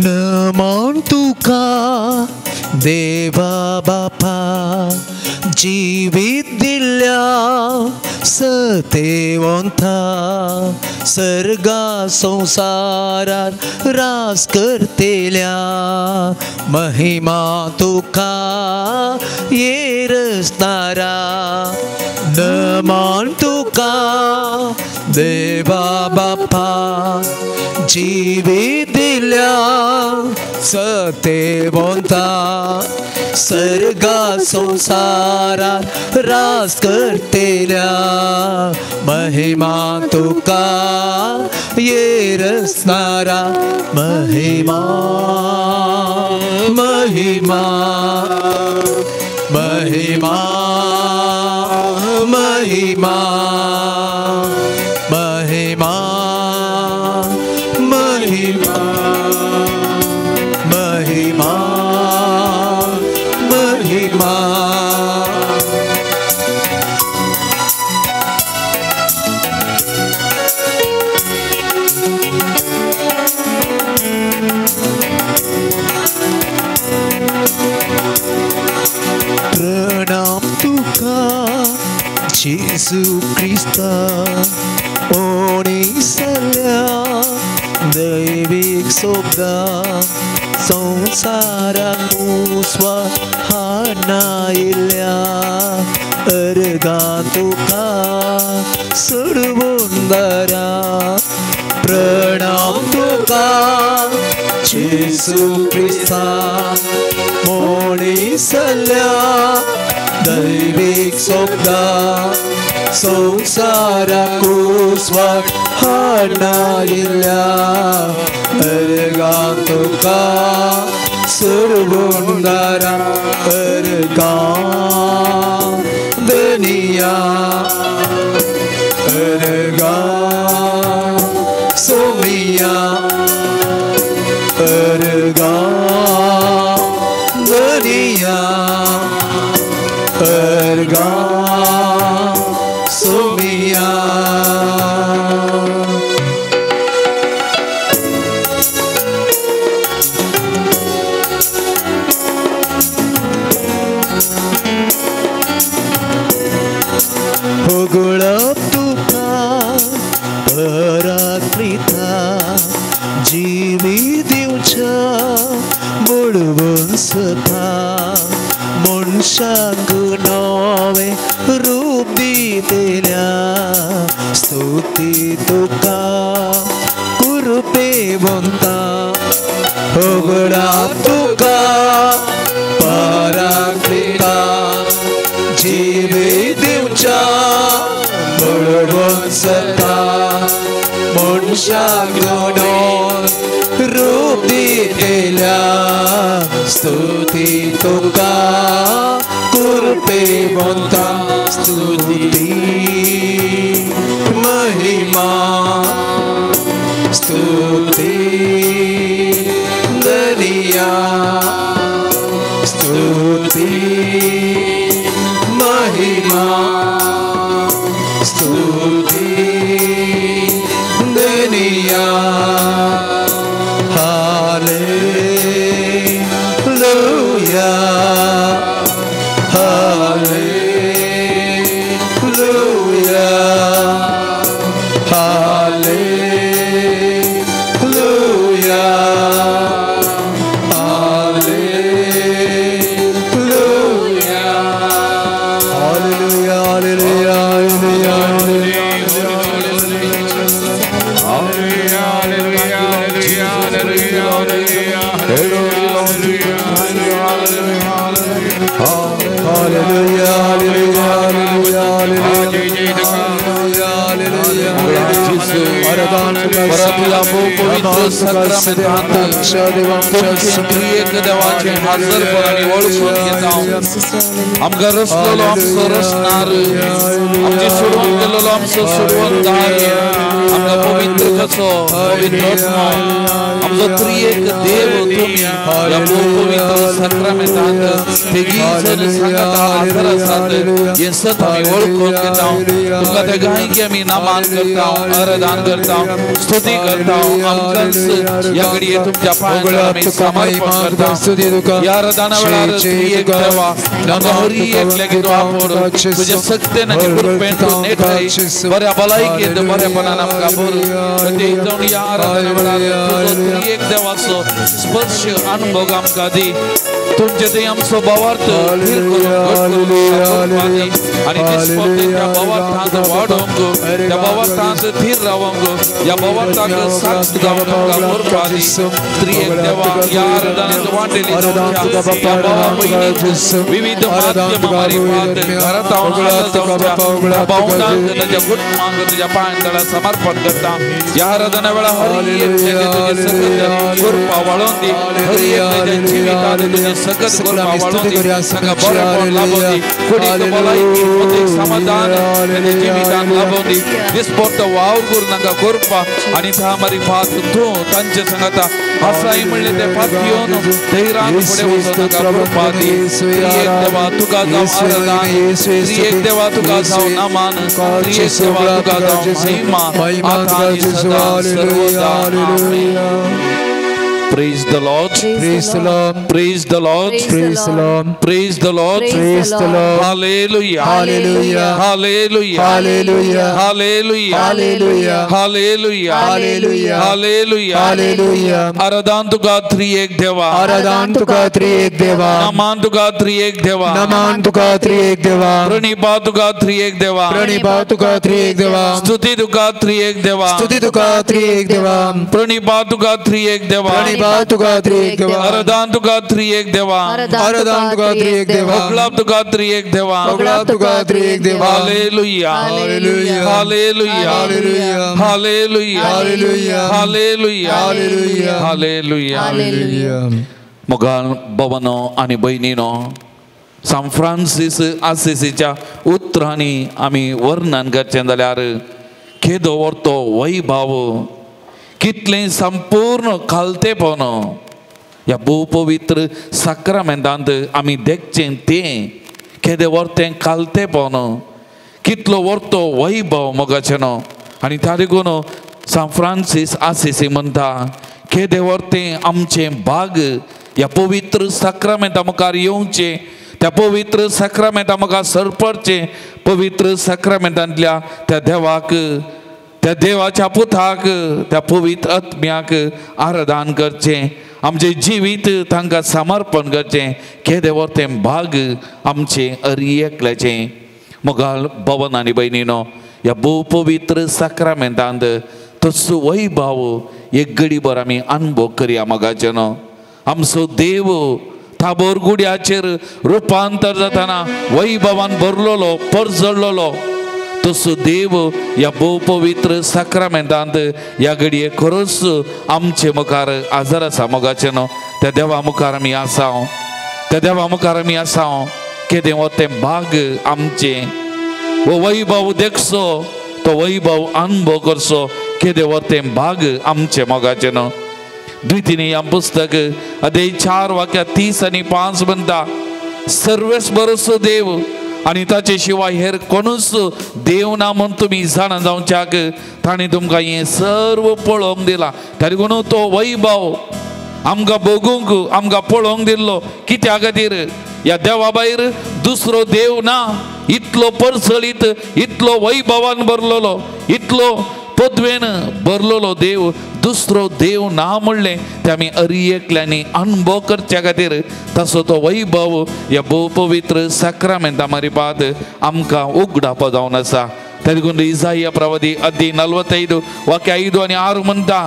नमन तुका देवा बापा जिवीत दिल्या सतेवंता सर्गा संसारार रास करतेल्या महिमा तुका येरसनारा नमन तुका देवा बापा जिवीत दिल्या सतेवंता सर्गा संसारार रास करतेल्या महिमा तुका येरसनारा महिमा महिमा महिमा महिमा महिमा महिमा महिमा महिमा। प्रणाम तुका जेसू क्रिस्ता ओणिसल्या दैवीक सोबदा संसाराक उस्वा हाडनायिल्ल्या अर्गां तुका सोडवून दरा। प्रणाम तुका जेसू क्रिस्ता मोणिसल्या दैवीक सोबदा संसाराक उस्वा हाडनायिल्ल्या अर्गां तुका सोडवून दरा। अर्गां दनिया अर्गां सोमिया अर्गां दनिया अर्गां सोमिया। होगळप तुका पराक्रिता जिवी दिवच्या बळवंत सता मनशाक नवें रूप दितेल्या स्तुती तुका कृपेवंता। होगळप तुका पराक्रिता जिवी दिवच्या बळवंत सता मनशाक नवें रूप दितेल्या स्तुती तुका कृपेवंता। स्तुती महिमा स्तुती दरिया स्तुती महिमा स्तुती दरिया। Hallelujah hallelujah hallelujah hallelujah hallelujah hallelujah hallelujah hallelujah पवित्र साक्रामेंतांत तुमचे त्रिएक देवाचे हाजरपण आनी वळखून घेता। आमकां रचलेलो आमचो रचणार, आमचे सोडवून गेल्लो आमचो सोडवणदार, आमकां पवित्र कसो पवित्र आत्मो आमचो त्रिएक देव तुमी ह्या पवित्र साक्रामेंतांत तेगी जण सांगाता हाजर आसात हें सत आमी वळखून घेता। तुमकां त्या गायकी आमी नामान करता, आराधन करता। करता, स्तुती करता. आमकांच ह्या घडये तुमच्या पांयांत आमी समर्पण करता. ह्या आराधना वेळार त्रिएक देवा आमकां हर एकल्याक तूं आपोड तुज्या सत्तेन आनी कृपेन तूं नेटाय बऱ्या भलायकेंत बऱ्यापणान आमकां भर. जावन ह्या आराधना वेळार तुजो त्रिएक देवाचो स्पर्श अनुभव आमकां दी. तुमचे थंय आमचो भावार्थ आनी त्या भावार्थांत वाडोवंक, त्या भावार्थांत थीर रावंक, ह्या भावार्थाक साक्ष जावंक आमकां कृपा दी. त्रिएक देवा ह्या आराधनेंत वांटेली ह्या भावा भयणींक विविध माध्यमां मार्फत घरांत जावच्या भावनांक ताच्या कुटुंबांक तुज्या पांयां तळा समर्पण करता. ह्या आराधना वेळार हर एकल्याचे तुजे सकत कृपा वाडोवन दी. हर एकल्याच्या जिवितांत तुजे सकत कृपा वाडोवन दी. तांकां बरेपण लाभोवन दी. कुडीक भलायकी, मतीक समाधान तांच्या जिवितांत लाभोवन दी. दिसपट्ट वावर करून तांकां कृपा आनी त्या मार्फत तूं तांचे सांगता आसाय म्हणलें तें पातयेवन धैर्यान फुडें वचून तांकां कृपा दी. त्रिएक देवा तुका जावं आराधन, त्रिएक देवा तुका जावं नमन, त्रिएक देवा तुका जावं महिमा, आतां आनी सदां सर्वदा. आमेन. Praise the Lord. Praise the Lord. Praise the Lord. Praise the Lord. Praise the Lord. Praise the Lord. Hallelujah. Hallelujah. Hallelujah. Hallelujah. Hallelujah. Hallelujah. Hallelujah. Hallelujah. Hallelujah. Hallelujah. आराधन तुका त्रिएक देवा, आराधन तुका त्रिएक देवा, नमन तुका त्रिएक देवा, नमन तुका त्रिएक देवा, प्रणिपात तुका त्रिएक देवा, प्रणिपात तुका त्रिएक देवा, स्तुती तुका त्रिएक देवा, स्तुती तुका त्रिएक देवा, प्रणिपात तुका त्रिएक देवा, प्रणिपात तुका त्रिएक देवा, आराधन तुका त्रिएक देवा, आराधन तुका त्रिएक देवा, होगळाप तुका त्रिएक देवा, होगळाप तुका त्रिएक देवा. Hallelujah. Hallelujah. Hallelujah. Hallelujah. Hallelujah. Hallelujah. Hallelujah. Hallelujah. Hallelujah. Hallelujah. मोगाळ भवनो आनी भयणीनो, सांत फ्रांसीस आसिसीच्या उतरांनी आमी वर्णन करचें जाल्यार केदो व्हडलो वैभव, कितलें संपूर्ण खालतेपण ह्या भोवपवित्र साक्रामेंतांत आमी देखचें तें केदें व्हडलें खालतेपण, कितलो व्हडलो वैभव मोगाचें न्हू. आनी त्या देखून सांत फ्रांसीस आसिसी म्हणटा केदें व्हडलें आमचें भाग ह्या पवित्र साक्रामेंता मुखार येवचें, त्या पवित्र साक्रामेंता मुखार सरपडचें, पवित्र साक्रामेंतांतल्या त्या देवाक, त्या देवाच्या पुताक, त्या पवित्र आत्म्याक आराधन करचें, आमचें जिवीत तांकां समर्पण करचें. केदें व्हडलें भाग आमचें हर एकल्याचें. मोगाळ भवन आनी भयणीनो, ह्या भोवपवित्र साक्रामेंतांत तसो वैभव एक घडीभर आमी अनुभव करया मोगाचें न्हू. आमचो देव थाबोर गुड्याचेर रुपांतर जातना वैभवान भरलेलो, परजळलेलो तसो देव ह्या भोवपवित्र साक्रामेंतांत ह्या घडये खरोच आमचे मुखार आजार आसा मोगाचें न्हू. त्या देवा मुखार आमी आसा, त्या देवा मुखार आमी आसा. केदें व्हडलें भाग आमचें, हो वैभव देखचो, तो वैभव अनुभव करचो, केदें व्हडलें भाग आमचें मोगाचें न्हू. द्वितीय पुस्तक अध्याय 4 वाक्या 30 आनी 5 म्हणटा सर्वेस बरोसो देव आनी ताचे शिवाय हेर कोणूच देव ना म्हूण तुमी जाणा जावच्याक ताणें तुमकां हें सर्व पळोवंक दिलां. त्या देखून तो वैभव आमकां भोगूंक, आमकां पळोवंक दिल्लो. कित्या खातीर? ह्या देवा भायर दुसरो देव ना. इतलो परजळीत, इतलो वैभवान भरलेलो, इतलो पदवेन भरलेलो देव दुसरो देव ना म्हणलें तें आमी हर एकल्यांनी अनुभव करच्या खातीर तसो तो वैभव ह्या भोवपवित्र साक्रामेंता मार्फत आमकां उगडापो जावन आसा. त्या देखून इजाया प्रवादी अध्याय 45 वाक्य 5 आनी 6 म्हणटा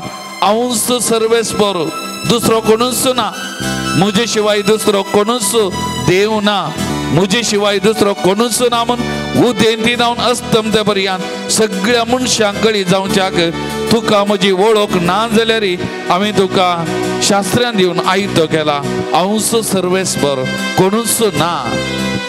हांवूच सर्वेस्पर, दुसरो कोणूच ना, म्हजे शिवाय दुसरो कोणूच देव ना, म्हजे शिवाय दुसरो कोणूच ना म्हूण उदेंती जावन अस्तमते पर्यंत सगळ्या मनशांक कळी जावच्याक तुका म्हजी वळख ना जाल्यार हांवें तुका शास्त्रान दिवन आयतो केला. हांवूच सर्वेस्पर, कोणूच ना.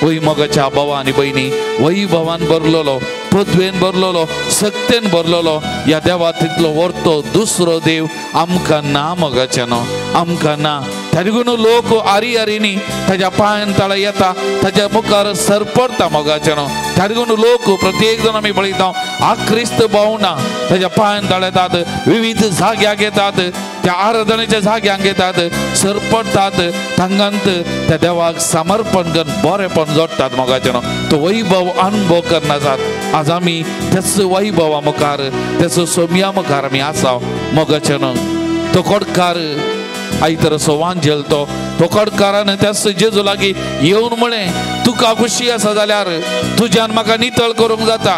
वय मोगाच्या भावा आनी भयणी, वैभवान भरलेलो, पदवेन भरलेलो, सक्तेन भरलेलो ह्या देवा तितलो व्हरतो दुसरो देव आमकां ना मोगाचें न्हू, आमकां ना. त्या देखून लोक आरी आरीनी ताज्या पांयान तळा येता, ताज्या मुखार सरपडटा मोगाच्यानो. त्या देखून लोक प्रत्येक जण आमी पळयता आक्रिस्त भावना ताज्या पांयान तळा येतात, विविध जाग्याक येतात, त्या आराधनेच्या जाग्यांक येतात, सरपडटात, तांगांत त्या देवाक समर्पण करून बरेपण जोडटात मोगाच्यानो. तो वैभव अनुभव करना आज आमी त्याच वैभवा मुखार, त्याच सोम्या मुखार आमी आसा मोगाच्यानो. तो कोडकार आयतर असो वांजेल तो तो कोडकारान त्याच जेजू लागीं येवन म्हळें, तुका खुशी आसा जाल्यार तुज्यान म्हाका नितळ करूंक जाता.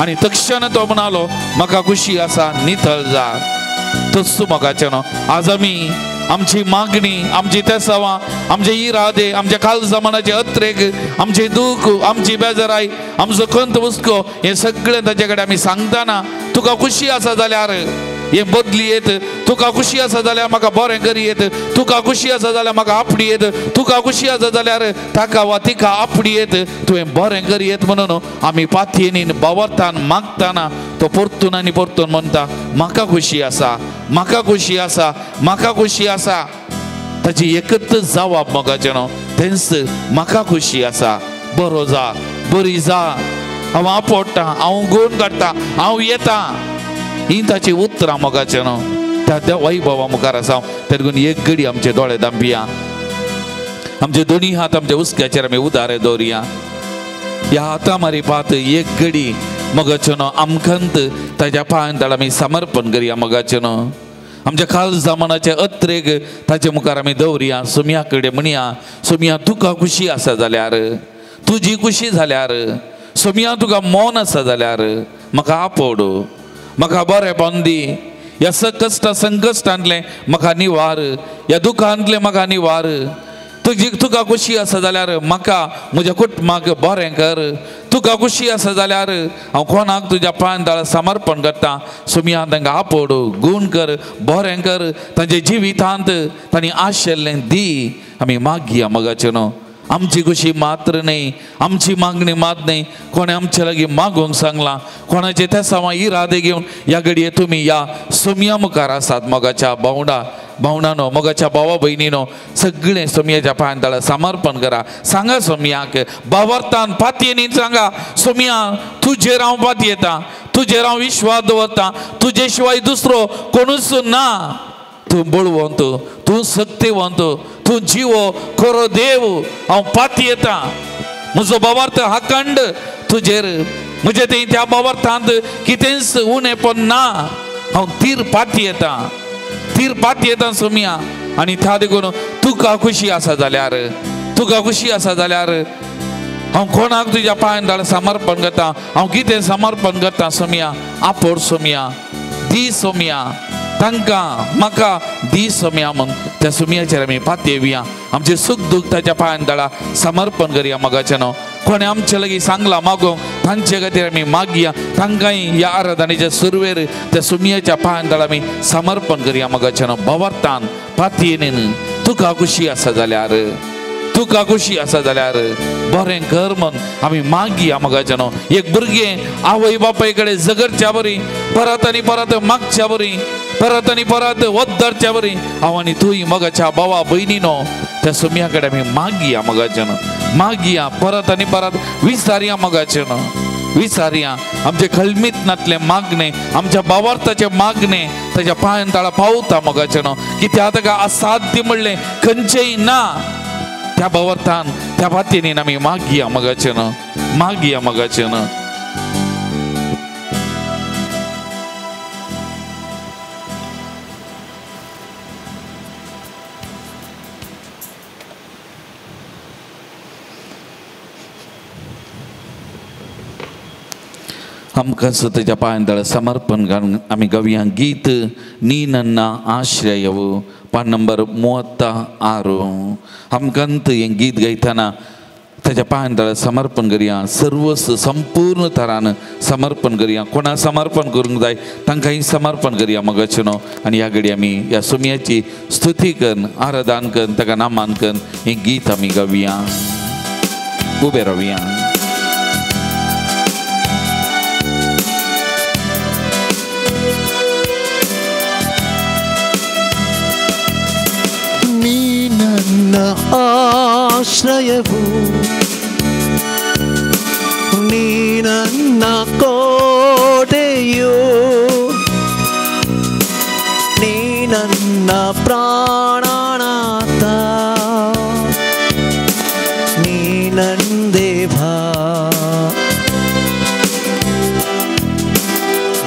आनी तक्षण तो म्हणालो, म्हाका खुशी आसा, नितळ जा. तस मोगाच्यानो आज आमी आमची मागणी, आमची तेसावां, आमचे इरादे, आमच्या कालजमानाचे अत्रेक, आमचे दूख, आमची बेजाराय, आमचो खंत हुस्को हें सगळें ताचे कडेन आमी सांगतना तुका खुशी आसा जाल्यार हे बदली येत, तुका खुशी आसा जाल्यार म्हाका बरें करी येत, तुका खुशी आसा जाल्यार म्हाका आपडी येत, तुका खुशी आसा जाल्यार ताका वा तिका आपडी येत, तुवें बरें करी येत म्हणून आमी पातयेनीन बावरतान मागताना तो परतून आनी परतून म्हणटा, म्हाका खुशी आसा, म्हाका खुशी आसा, म्हाका खुशी आसा. ताची एकच जवाब मोगाचें तेंच, म्हाका खुशी आसा, बरो जा, बरी जा, हांव आपोडटा, हांव गुण काडटा, हांव येता. ही ताची उतरां मोगाचें न्हू त्या त्या वैभवा मुखार आसा. तेदून एक घडी आमचे दोळे दांपिया, आमचे दोनी हात आमच्या हुस्क्याचेर आमी उदारे दवरया. ह्या हाता मारी पात एक घडी मोगाचें न्हू आमकांत ताज्या पांयान आमी समर्पण करया मोगाचें न्हू. आमच्या खाल मनाचे अत्रेक ताचे मुखार आमी दवरया. सोम्या कडेन म्हणया, सोम्या तुका खुशी आसा जाल्यार, तुजी खुशी जाल्यार, सोम्या तुका मौन आसा जाल्यार म्हाका आपोड, म्हाका बरें दी, ह्या सकश्ट संकश्टांतलें म्हाका निवार, ह्या दुखांतलें म्हाका निवार. तुजी तुका खुशी आसा जाल्यार म्हाका म्हज्या कुटुंबाक बरें कर. तुका खुशी आसा जाल्यार हांव कोणाक तुज्या पांयान तळा समर्पण करता. सोम्या तांकां आपोड, गूण कर, बरें कर, तांच्या जिवितांत तांणी आशिल्लें दी. आमी मागया मोगाचें न्हू. आमची खुशी मात्र न्हय, आमची मागणी मात न्हय, कोणें आमचे लागीं मागूंक सांगलां, कोणाचे तेसावां इरादे घेवन ह्या घडये तुमी ह्या सोम्या मुखार आसात मोगाच्या भावंडा भावणानो, मोगाच्या भावा भयणीनो, सगळें सोम्याच्या पांयान तळा समर्पण करा. सांगा सोम्याक बावरतान पातयेनी सांगा, सोम्या तुजेर हांव पातयेता, तुजेर हांव विश्वास दवरता, तुजे शिवाय दुसरो कोणूच ना. तूं बळवंत, तूं शक्तिवंत, तूं जिवो खरो देव. हांव पातयेता, म्हजो बावार्थ हाकंड तुजेर, म्हजे तें त्या बावार्थांत कितेंच उणेपण ना. हांव तीर पातयेता, तीर पातयेता सोम्या. आनी त्या देखून तुका खुशी आसा जाल्यार, तुका खुशी आसा जाल्यार हांव कोणाक तुज्या पांयान तळा समर्पण करता, हांव कितें समर्पण करता सोम्या. आपोड सोम्या, दी सोम्या, तांकां म्हाका दी सोम्या म्हूण त्या सोम्याचेर आमी पातयेवया. आमचें सूख दूख ताच्या पांयान तळा समर्पण करया मोगाचें न्हू. कोणें आमचे लागीं सांगलां मागूंक तांचे खातीर आमी मागया. तांकांय ह्या आराधनेच्या सुरवेर त्या सोम्याच्या पांयान तळा आमी समर्पण करया मोगाचें न्हू. भावार्थान पातयेन तुका खुशी आसा जाल्यार, तुका खुशी आसा जाल्यार बरें कर म्हूण आमी मागया मोगाचें न्हू. एक भुरगें आवय बापाय कडेन झगडच्या बरी, परत आनी परत मागच्या बरी, परत आनी परत वद्दरच्या बरी, हांव आनी तूं मोगाच्या भावा भयणीनो त्या सोम्या कडेन आमी मागया मोगाचें न्हू. मागया परत आनी परत विचारया मोगाचें न्हू, विचारया आमचे खलमीत नातलें मागणें, आमच्या भावार्थाचें मागणें ताच्या पांयान तळा पावता मोगाचें न्हू. कित्याक ताका असाध्य म्हणलें खंयचेंय ना. त्या भावार्थान त्या पातयेन आमी मागया मोगाचें न्हू, मागया मोगाचें न्हू. आमकां ताच्या पांयान तळा समर्पण घालून आमी गावया गीत नी नन्ना आश्रयव, पान नंबर 36. आमकां हें गीत गायतना ताच्या पांयान तळा समर्पण करया, सर्वस्व संपूर्ण तरान समर्पण करया. कोणा समर्पण करूंक जाय तांकांय समर्पण करया मोगाचें न्हू. आनी ह्या घडी आमी ह्या सोम्याची स्तुती करून, आराधन करून, ताका नामान करून हें गीत आमी गावया. उबे रावया. ನೀ ಆಶ್ರಯವು, ನೀ ನನ್ನ ಕೋಟೆಯು, ನೀ ನನ್ನ ಪ್ರಾಣನಾಥ, ನೀ ನನ್ನ ದೇವ,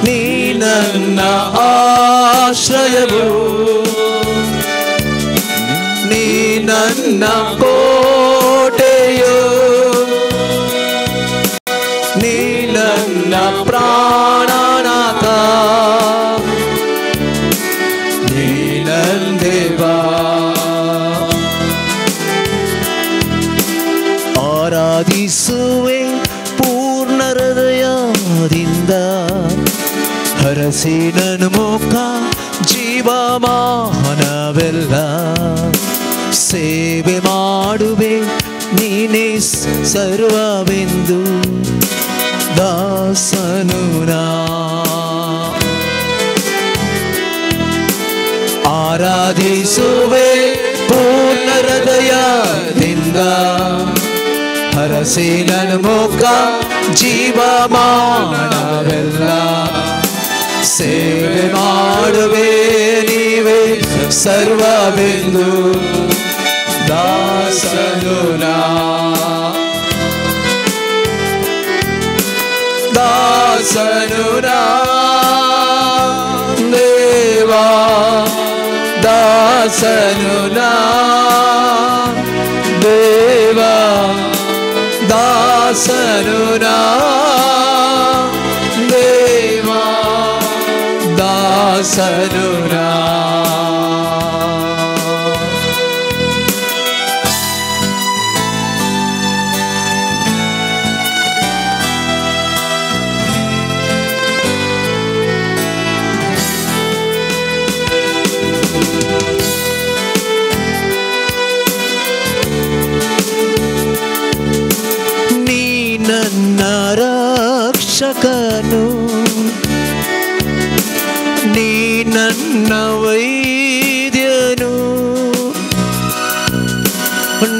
ನೀ ನನ್ನ ಆಶ್ರಯವು, ನೀ ನನ್ನ ಕೋಟೆಯು, ನೀ ನನ್ನ ಪ್ರಾಣನಾಥ, ನೀ ನನ್ನ ದೇವ. ಆರಾಧಿಸುವೆ ಪೂರ್ಣ ಹೃದಯದಿಂದ, ಹರಸಿ ನನ್ನ ಮುಖ ಜೀವಮಾನವೆಲ್ಲ, ಸೇವೆ ಮಾಡುವೆ ನೀನೇ ಸರ್ವವೆಂದು ದಾಸನು ನಾ. ಆರಾಧಿಸುವೆ ಪೂರ್ಣ ಹೃದಯದಿಂದ, ಹರಸಿ ನನ್ನ ಮುಖ ಜೀವಮಾನವೆಲ್ಲ, ಸೇವೆ ಮಾಡುವೆ ನೀವೇ ಸರ್ವವೆಂದು ದಾಸನು ನಾ. ದಾಸನು ನಾ ದೇವಾ, ದಾಸನು ನಾ ದೇವಾ, ದಾಸನು ನಾ ದೇವಾ, ದಾಸನು ನಾ. ನೀ ನನ್ನ ರಕ್ಷಕನು, ನೀ ನನ್ನ ವೈದ್ಯನು,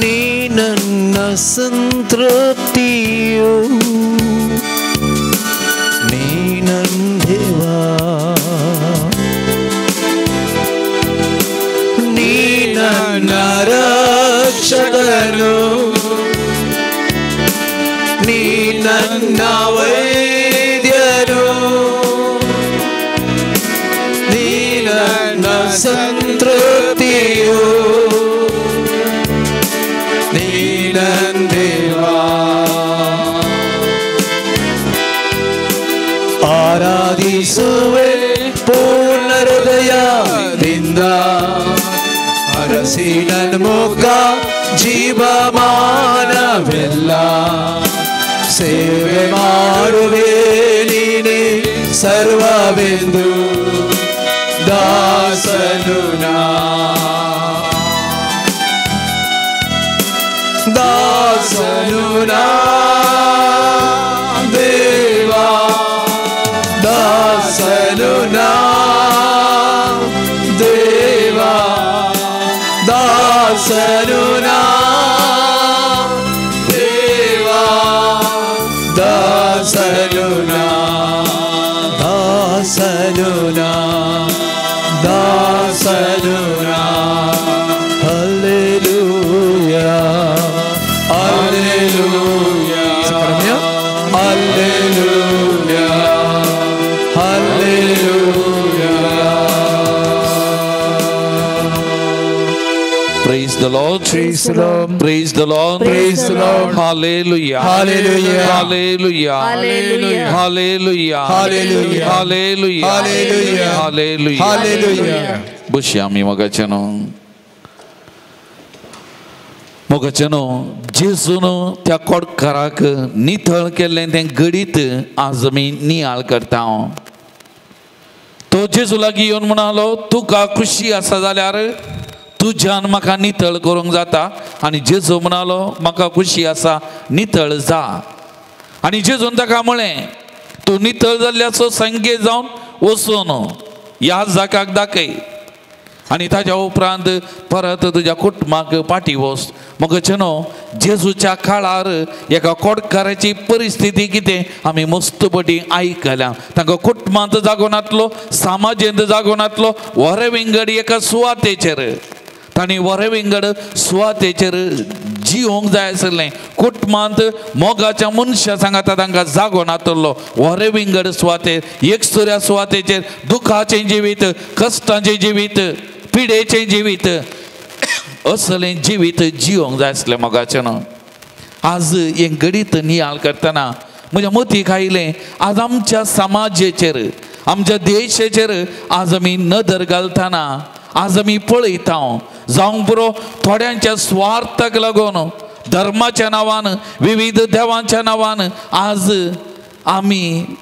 ನೀ ನನ್ನ ಸಂತೃಪ್ತಿಯು, ನೀ ನನ್ನ ದೇವ, ನೀ ನನ್ನ ರಕ್ಷಕನು, ನೀ ನನ್ನ ವೈದ್ಯನು, ನೀ ನನ್ನ ಸಂತೃಪ್ತಿಯು, ನೀ ನನ್ನ ದೇವ. ಆರಾಧಿಸುವೆ ಪೂರ್ಣ ಹೃದಯದಿಂದ, ಹರಸಿ ನನ್ನ ಮುಖ ಜೀವಮಾನವೆಲ್ಲ, ಸೇವೆ ಮಾಡುವೆ ನೀನೇ ಸರ್ವವೆಂದು ದಾಸನು ನಾ. ದಾಸನು ನಾ ದೇವಾ, ದಾಸನು ನಾ ದೇವಾ, ದಾಸನು ನಾ ದೇವಾ, ದಾಸನು ನಾ, ದಾಸನು ನಾ, ದಾಸನು ನಾ. Hallelujah, hallelujah, hallelujah, hallelujah. Praise the Lord. Praise the Lord. Praise the Lord. Praise the Lord. Hallelujah. Hallelujah. Hallelujah. Hallelujah. Hallelujah. Hallelujah. Hallelujah. Hallelujah. Hallelujah. Hallelujah. बसया आमी मोगाच्यानो, मोगाच्यानो, जेजून त्या कोडकाराक नितळ केल्लें तें घडीत आज आमी नियाळ करता. तो जेजू लागीं येवन म्हणालो, तुका खुशी आसा जाल्यार तुज्यान म्हाका नितळ करूंक जाता. आनी जेजू म्हणालो, म्हाका खुशी आसा, नितळ जा. आनी जेजून ताका म्हळें, तूं नितळ जाल्ल्याचो संकेत जावन वचून ह्या जाकाक दाखय. आनी ताज्या उपरांत परत तुज्या कुटुंबाक पाटी वच. मगचे न्हू जेजूच्या काळार एका कोडकाराची परिस्थिती कितें आमी मस्त पटी आयकल्या. तांकां कुटुंबांत जागो नातलो, समाजेंत जागो नातलो, वरे विंगड एका सुवातेचेर तांणी वरे विंगड सुवातेचेर जिवंक जाय आसलें. कुटुंबांत मोगाच्या मनशा सांगाता तांकां जागो नातलो, वरे विंगड सुवातेर एकसुऱ्या सुवातेचेर दुखाचें जिवीत, कश्टांचें जिवीत, पिडेचें जिवीत, असलें जिवीत जिवंक जाय आसलें. मोगाचें न्हू आज हें घडीत नियाळ करतना म्हज्या मतीक आयलें, आज आमच्या समाजेचेर, आमच्या देशाचेर आज आमी नदर घालतना आज आमी पळयता जावंक पुरो थोड्यांच्या स्वार्थाक लागून धर्माच्या नांवान, विविध देवांच्या नांवान आज आमी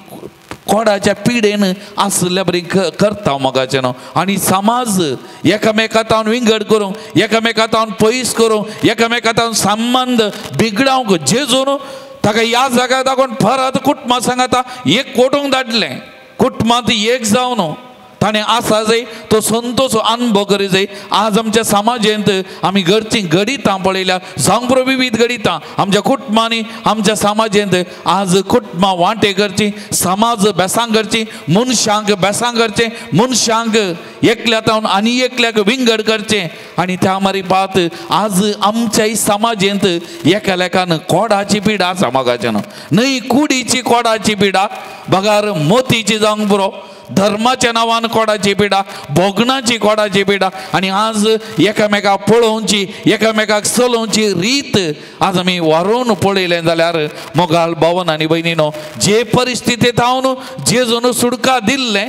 कोडाच्या पिडेन आसल्या बरी करता. मोगाचें न्हू आनी समाज एकामेका तावन विंगड करूंक, एकामेका तावन पयस करूंक, एकामेका तावन संबंद बिगडावंक जेजून ताका ह्या जाग्यार दाखोवन परत कुटुंबा सांगाता एक कोटूंक धाडलें. कुटुंबांत एक जावन ताणें आसा जाय तो संतोष अनुभव करी जाय. आज आमच्या समाजेंत आमी घडचीं घडितां पळयल्या, जावंक पुरो विविध घडितां आमच्या कुटुंबांनी, आमच्या समाजेंत आज कुटुंबां वांटे करचीं, समाज बेसांग करची, मनशांक बेसांग करचें, मनशांक एकल्या तावन आनी एकल्याक विंगड करचें. आनी त्या मारी पात आज आमच्याय समाजेंत एकालेकान कोडाची पिडा आसा. मोगाचें न्हू न्हय कुडीची कोडाची पिडा, बगार मोतीची जावंक पुरो, धर्माच्या नांवान कोडाची पिडा, भोगणाची कोडाची पिडा. आनी आज एकामेकाक पळोवची, एकामेकाक चलोवची रीत आज आमी वारोवन पळयलें जाल्यार मोगाळ भावन आनी भयणीनो, जे परिस्थितींत हांव जेजून सुडका दिल्लें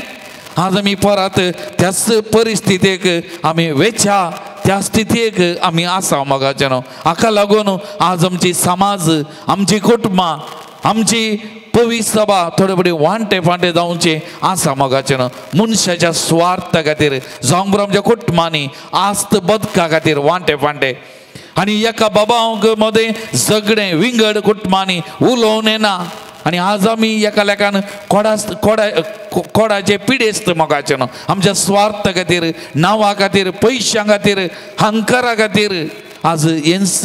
आज आमी परत त्याच परिस्थितीक आमी वेच्या त्या स्थितीक आमी आसा. मोगाचें न्हू हाका लागून आज आमची समाज, आमची कुटुंबां, आमची पवित्र सभा थोडे थोडे वांटे फांटे जावचे आसा. मोगाचें न्हू मनशाच्या स्वार्था खातीर जावंक पुरो आमच्या कुटुंबांनी आस्त बदका खातीर वांटे फांटे आनी एका बाबांक मदें झगडें विंगड कुटुंबांनी उलोवन येना. आनी आज आमी एकालेकान कोडा कोडा कोडाचे पिडेस्त. मोगाचें न्हू आमच्या स्वार्था खातीर, नांवा खातीर, पयशां खातीर, हंकारा खातीर आज हेंच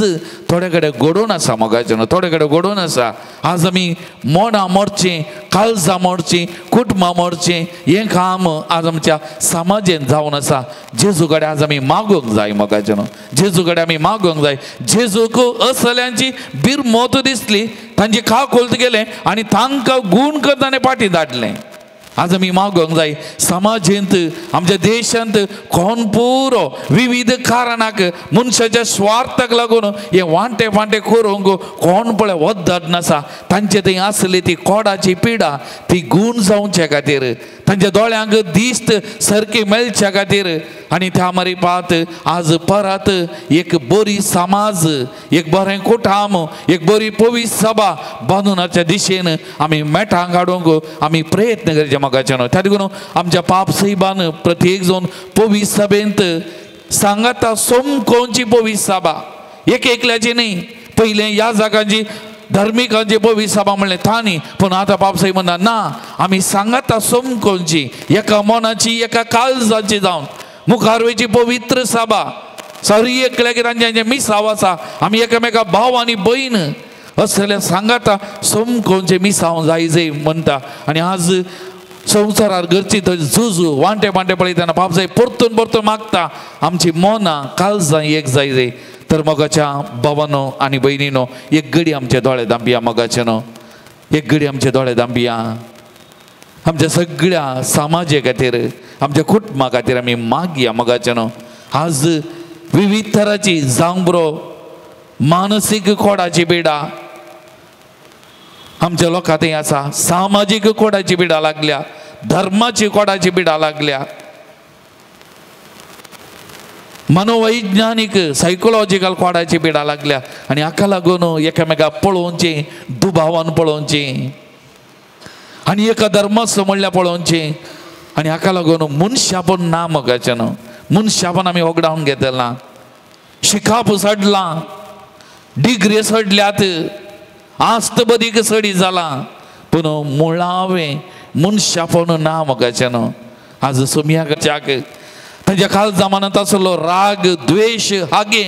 थोडे कडेन घडोवन आसा. मोगाचें न्हू थोडे कडेन घडोवन आसा. आज आमी मोडां मोडचीं, काळजां मोडचीं, कुटुंबां मोडचीं, हें काम आज आमच्या समाजेंत जावन आसा. जेजू कडेन आज आमी मागूंक जाय. मोगाचें न्हू जेजू कडेन आमी मागूंक जाय. जेजूक असल्यांची बिरमोत दिसली, तांची काकुळट गेलें आनी तांकां गूण करताना पाटी धाडलें. आज आमी मागूंक जाय समाजेंत, आमच्या देशांत कोण पुरो विविध कारणाक मनशाच्या स्वार्थाक लागून हे वांटे फांटे करूंक कोण पळय वद्दत नासा. तांचे थंय आसली ती कोडाची पिडा ती गूण जावचे खातीर, तांच्या दोळ्यांक दिस्त सारकी मेळच्या खातीर आनी त्या मारी पात आज परत एक बरी समाज, एक बरें कुटाम, एक बरी पवित्र सभा बांदूनाच्या दिशेन आमी मेठां काडूंक आमी प्रयत्न करचे. मोगाचें न्हू त्या देखून आमच्या पाप सैबान प्रत्येक जावन पवित्र सभेंत सांगाता सोमकोनची पवित्र सभा एक एकल्याची न्ही. पयलें ह्या जागांची धार्मिकांची पवित्र सभा म्हणलें तांणी, पूण आतां पाप साहेब म्हणटा ना, आमी सांगाता सोमकोनची एका मनाची एका काळजाची जावन मुखार वयची पवित्र सभा. सरी एकल्याक तांचे मिसाव आसा, आमी एकामेका भाव आनी भयण असल्या सांगाता सोमकोनचे मिसाव जाय जाय म्हणटा. आनी आज संवसारार घरची थंय झुजू वांटे वांटे पळयतना पाप जाय परतून परतून मागता आमची मनां काळजां एक जाय जाय. तर मोगाच्या भावानो आनी भयणीनो, एक घडी आमचे दोळे दांपया. मोगाचे न्हू एक घडी आमचे दोळे दांपया. आमच्या सगळ्या समाजे खातीर, आमच्या कुटुंबा खातीर आमी मागया. मोगाचे न्हू आज विविध तराची जावंक पुरो मानसीक कोडाची पिडा आमच्या लोकां थंय आसा, सामाजीक कोडाची पिडा लागल्या, धर्माची कोडाची पिडा लागल्या, मनोवैज्ञानीक सायकोलॉजिकल कोडाची पिडा लागल्या. आनी हाका लागून एकामेकाक पळोवचें, दुबावान पळोवचें आनी एका धर्माचो म्हणल्यार पळोवचें. आनी हाका लागून मनशापण ना. मोगाचें न्हू मनशापण आमी होगडावन घेतलां, शिकाप सडलां, डिग्री सडल्यात, आस्त बदीक सडी जालां, पूण मुळावें मनशापण ना. मोगाचें न्हू आज सोमयाक ताच्या काळजा मनांत आसलो राग द्वेश हागे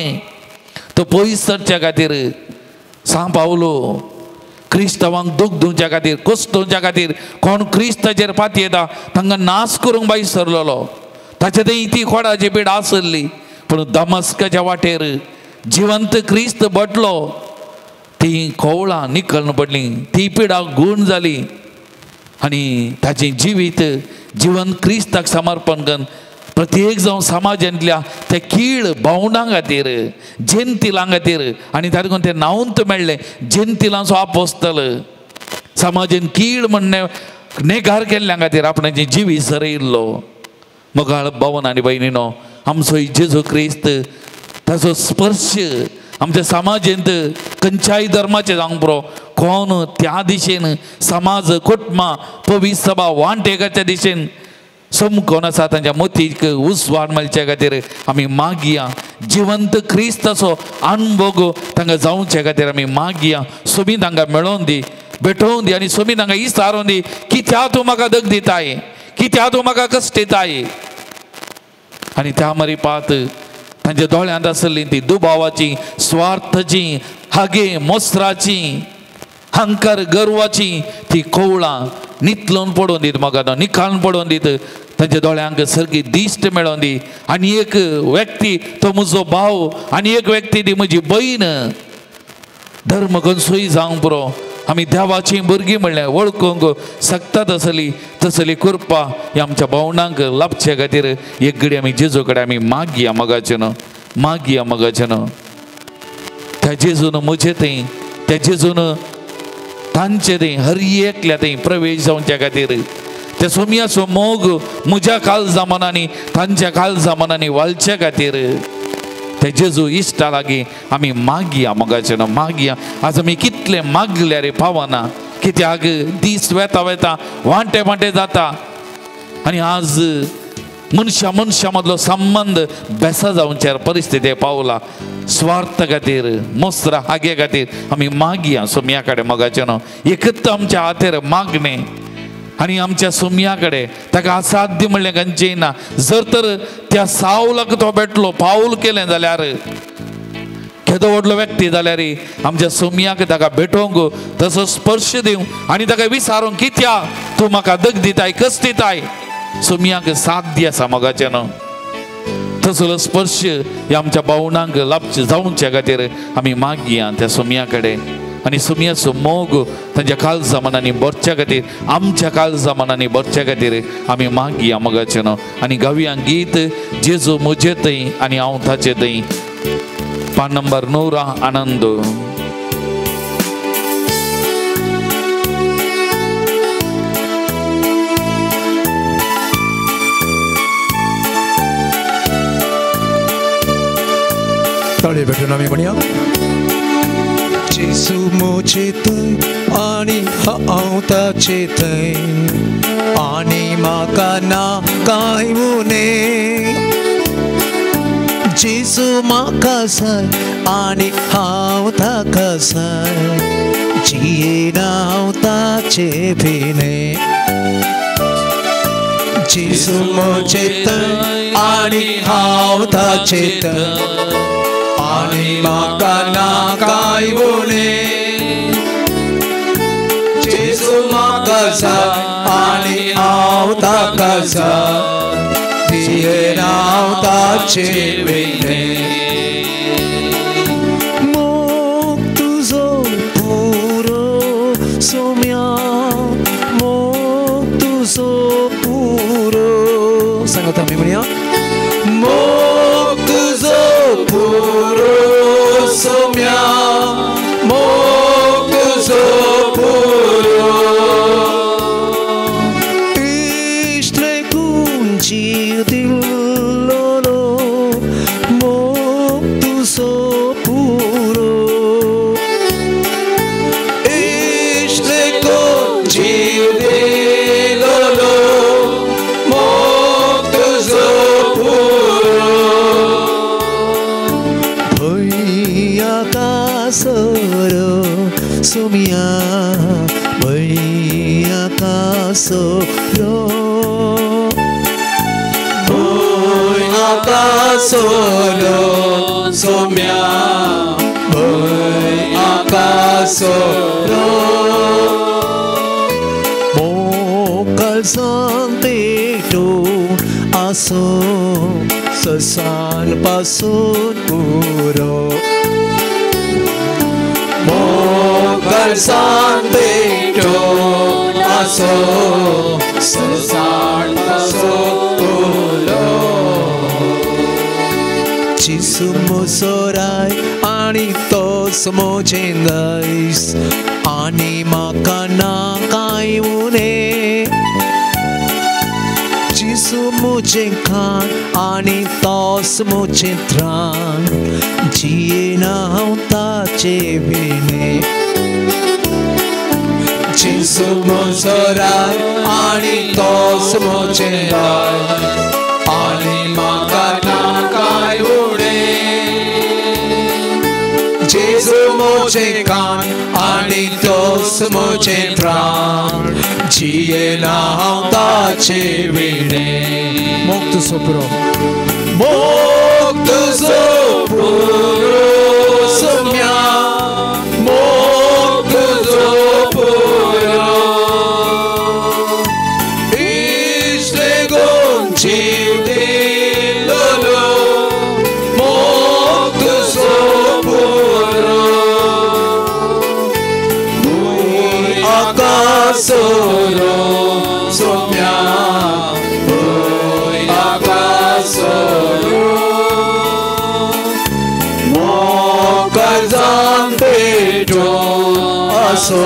तो पयस सरच्या खातीर सांग पावलो क्रिस्तांवांक दूख दिवच्या खातीर कश्ट दिवच्या खातीर कोण क्रिस्ताचेर पाती येता तांकां नाश करूंक भायर सरलेलो. ताचे थंय ती खोडाची पीड आसली पूण दमस्काच्या वाटेर जिवंत क्रिस्त बटलो ती कोवळां निकळून पडली ती पिडा गूण जाली आनी ताचें जिवीत जिवन क्रिस्ताक समर्पण करून प्रत्येक जावं समाजांतल्या त्या कीळ भावनां खातीर जंतिलां खातीर आनी तातूंत तें नांवूंत मेळ्ळें जंतिलांचो आपोस्तल समाजान कीळ म्हणणे नेगार केल्ल्या खातीर आपणाचें जिवीत सरयिल्लो. मोगाळ भवन आनी भयणीनो आमचो जेजू क्रिस्त ताचो स्पर्श आमच्या समाजेंत खंयच्याय धर्माचें जावंक पुरो कोण त्या दिशेन समाज कुटुंबां पवित्र सभा वांटेकाच्या दिशेन समकोन आसा तांच्या मोतीक उजवाड मेळचे खातीर आमी मागया. जिवंत क्रिस्ताचो अणभोग तांकां जावचे खातीर आमी मागया. सोमी तांकां मेळोवन दी भेटोवन दी आनी सोमी तांकां इसारोवन दी कित्या तूं म्हाका दग दिताय कित्या तूं म्हाका कश्ट दिताय. आनी त्या मरिपात तांच्या दोळ्यांत आसली ती दुबावाची स्वार्थाची हागे मोसराची हंकार गर्वाची ती कोवळां नितलोन पडोवन दीत म्हाका निकालून पडोवन दीत तांच्या दोळ्यांक सारकी दिश्ट मेळोवन दी. आनी एक व्यक्ती तो म्हजो भाव आनी एक व्यक्ती ती म्हजी भयण धर्म खंयचोय जावंक पुरो आमी देवाची भुरगीं म्हणल्यार वळखूंक शकता तसली तसली कृपा ह्या आमच्या भावनांक लाभचे खातीर एक घडी आमी जेजू कडेन आमी मागया मोगाचें न्हू मागया मोगाचें न्हू. त्या जेजून म्हजे थंय त्या जेजून तांचे थंय हर एकल्या थंय प्रवेश जावच्या खातीर त्या सोमयाचो मोग म्हज्या काळजा मनांनी तांच्या काळजा मनांनी वालच्या खातीर त्या जेजू इश्टा लागीं आमी मागया मोगाचें न्हू मागया. आज आमी कितले मागल्यार रे पावना कित्याक दीस वेता वेता वांटे वांटे जाता आनी आज मनशा मनशा मदलो संबंद बेसा जावच्या परिस्थिती पावला. स्वार्थ खातीर मोसरा हागे खातीर आमी मागया सोमया कडेन मोगाचें न्हू एकच आमच्या हातेर मागणें आनी आमच्या सोमया कडेन ताका असाध्य म्हणलें खंयचें ना. जर तर त्या सावलाक तो भेटलो पावल केलें जाल्यार केदो व्हडलो व्यक्ती जाल्यार आमच्या सोमयाक ताका भेटोवंक तसो स्पर्श दिवंक आनी ताका विचारूंक कित्या तूं म्हाका दग दिताय कस दिताय सोमयाक साध्य आसा मोगाचें न्हू. तसलो स्पर्श ह्या आमच्या भावनांक लाभचे जावच्या खातीर आमी मागया त्या सोमया कडेन आनी सोमयाचो मोग तांच्या काळजा मनांनी भरच्या खातीर आमच्या काळजा मनांनी भरच्या खातीर आमी मागया मोगाचें न्हू. आनी गावया गीत जेजू म्हजे थंय आनी हांव ताचे थंय पान नंबर 9 आनंद. ताळी भेटून आमी म्हणया जेजू म्हजे थंय आनी हांव ताचे थंय आनी म्हाका ना कांय उणें जेजू म्हाका जाय आनी हांव ताका जाय जियेना हांव ताचे भिणें जेजू म्हजे थंय आनी हांव ताचे थंय आनी म्हाका ना कांय उणें जेजू म्हाका जाय आनी हांव ताका जाय जियेना हांव ताचे भिणें. मोग तुजो पुरो सोम्या मोग तुजो पुरो सांगता आमी म्हणया मोग तुजो पुरो सोम्या मोग तुजो पुरो इश्ट कुंजी दिल्लो मोग तुजो पुरो इश्ट कुंजी दिल्लो मोग तुजो पुरो भंय सोमिया भैया कासरो भंय आकासोलो सोम्या भंय आकासोलो मोकळसाण पेटून आसो ससान पासून पुरो मोकळसाण पेटून आसो ससान पासून पुरो जेजू मोसोराय आनी तोच म्हजें दायज आनी म्हाका ना कांय उणें जेजू म्हजें खाण आनी तोच म्हजें त्राण जियेना हांव ताचे विणें जेजू मोसोराय आनी तोच म्हजें दायज आनी म्हाका ना कांय उणें जेजू म्हजें खाण आनी तोच म्हजें त्राण जियेना हांव ताचे विणें. मोग तुजो पुरो मोग तुजो पुरो सोम्या मोग तुजो पुरो इश्ट गुण जीव दिलोलो मोग तुजो पुरो भूंय आकासोलो सोम्या भूंय आकासोलो मोकळसाण पेटून आसो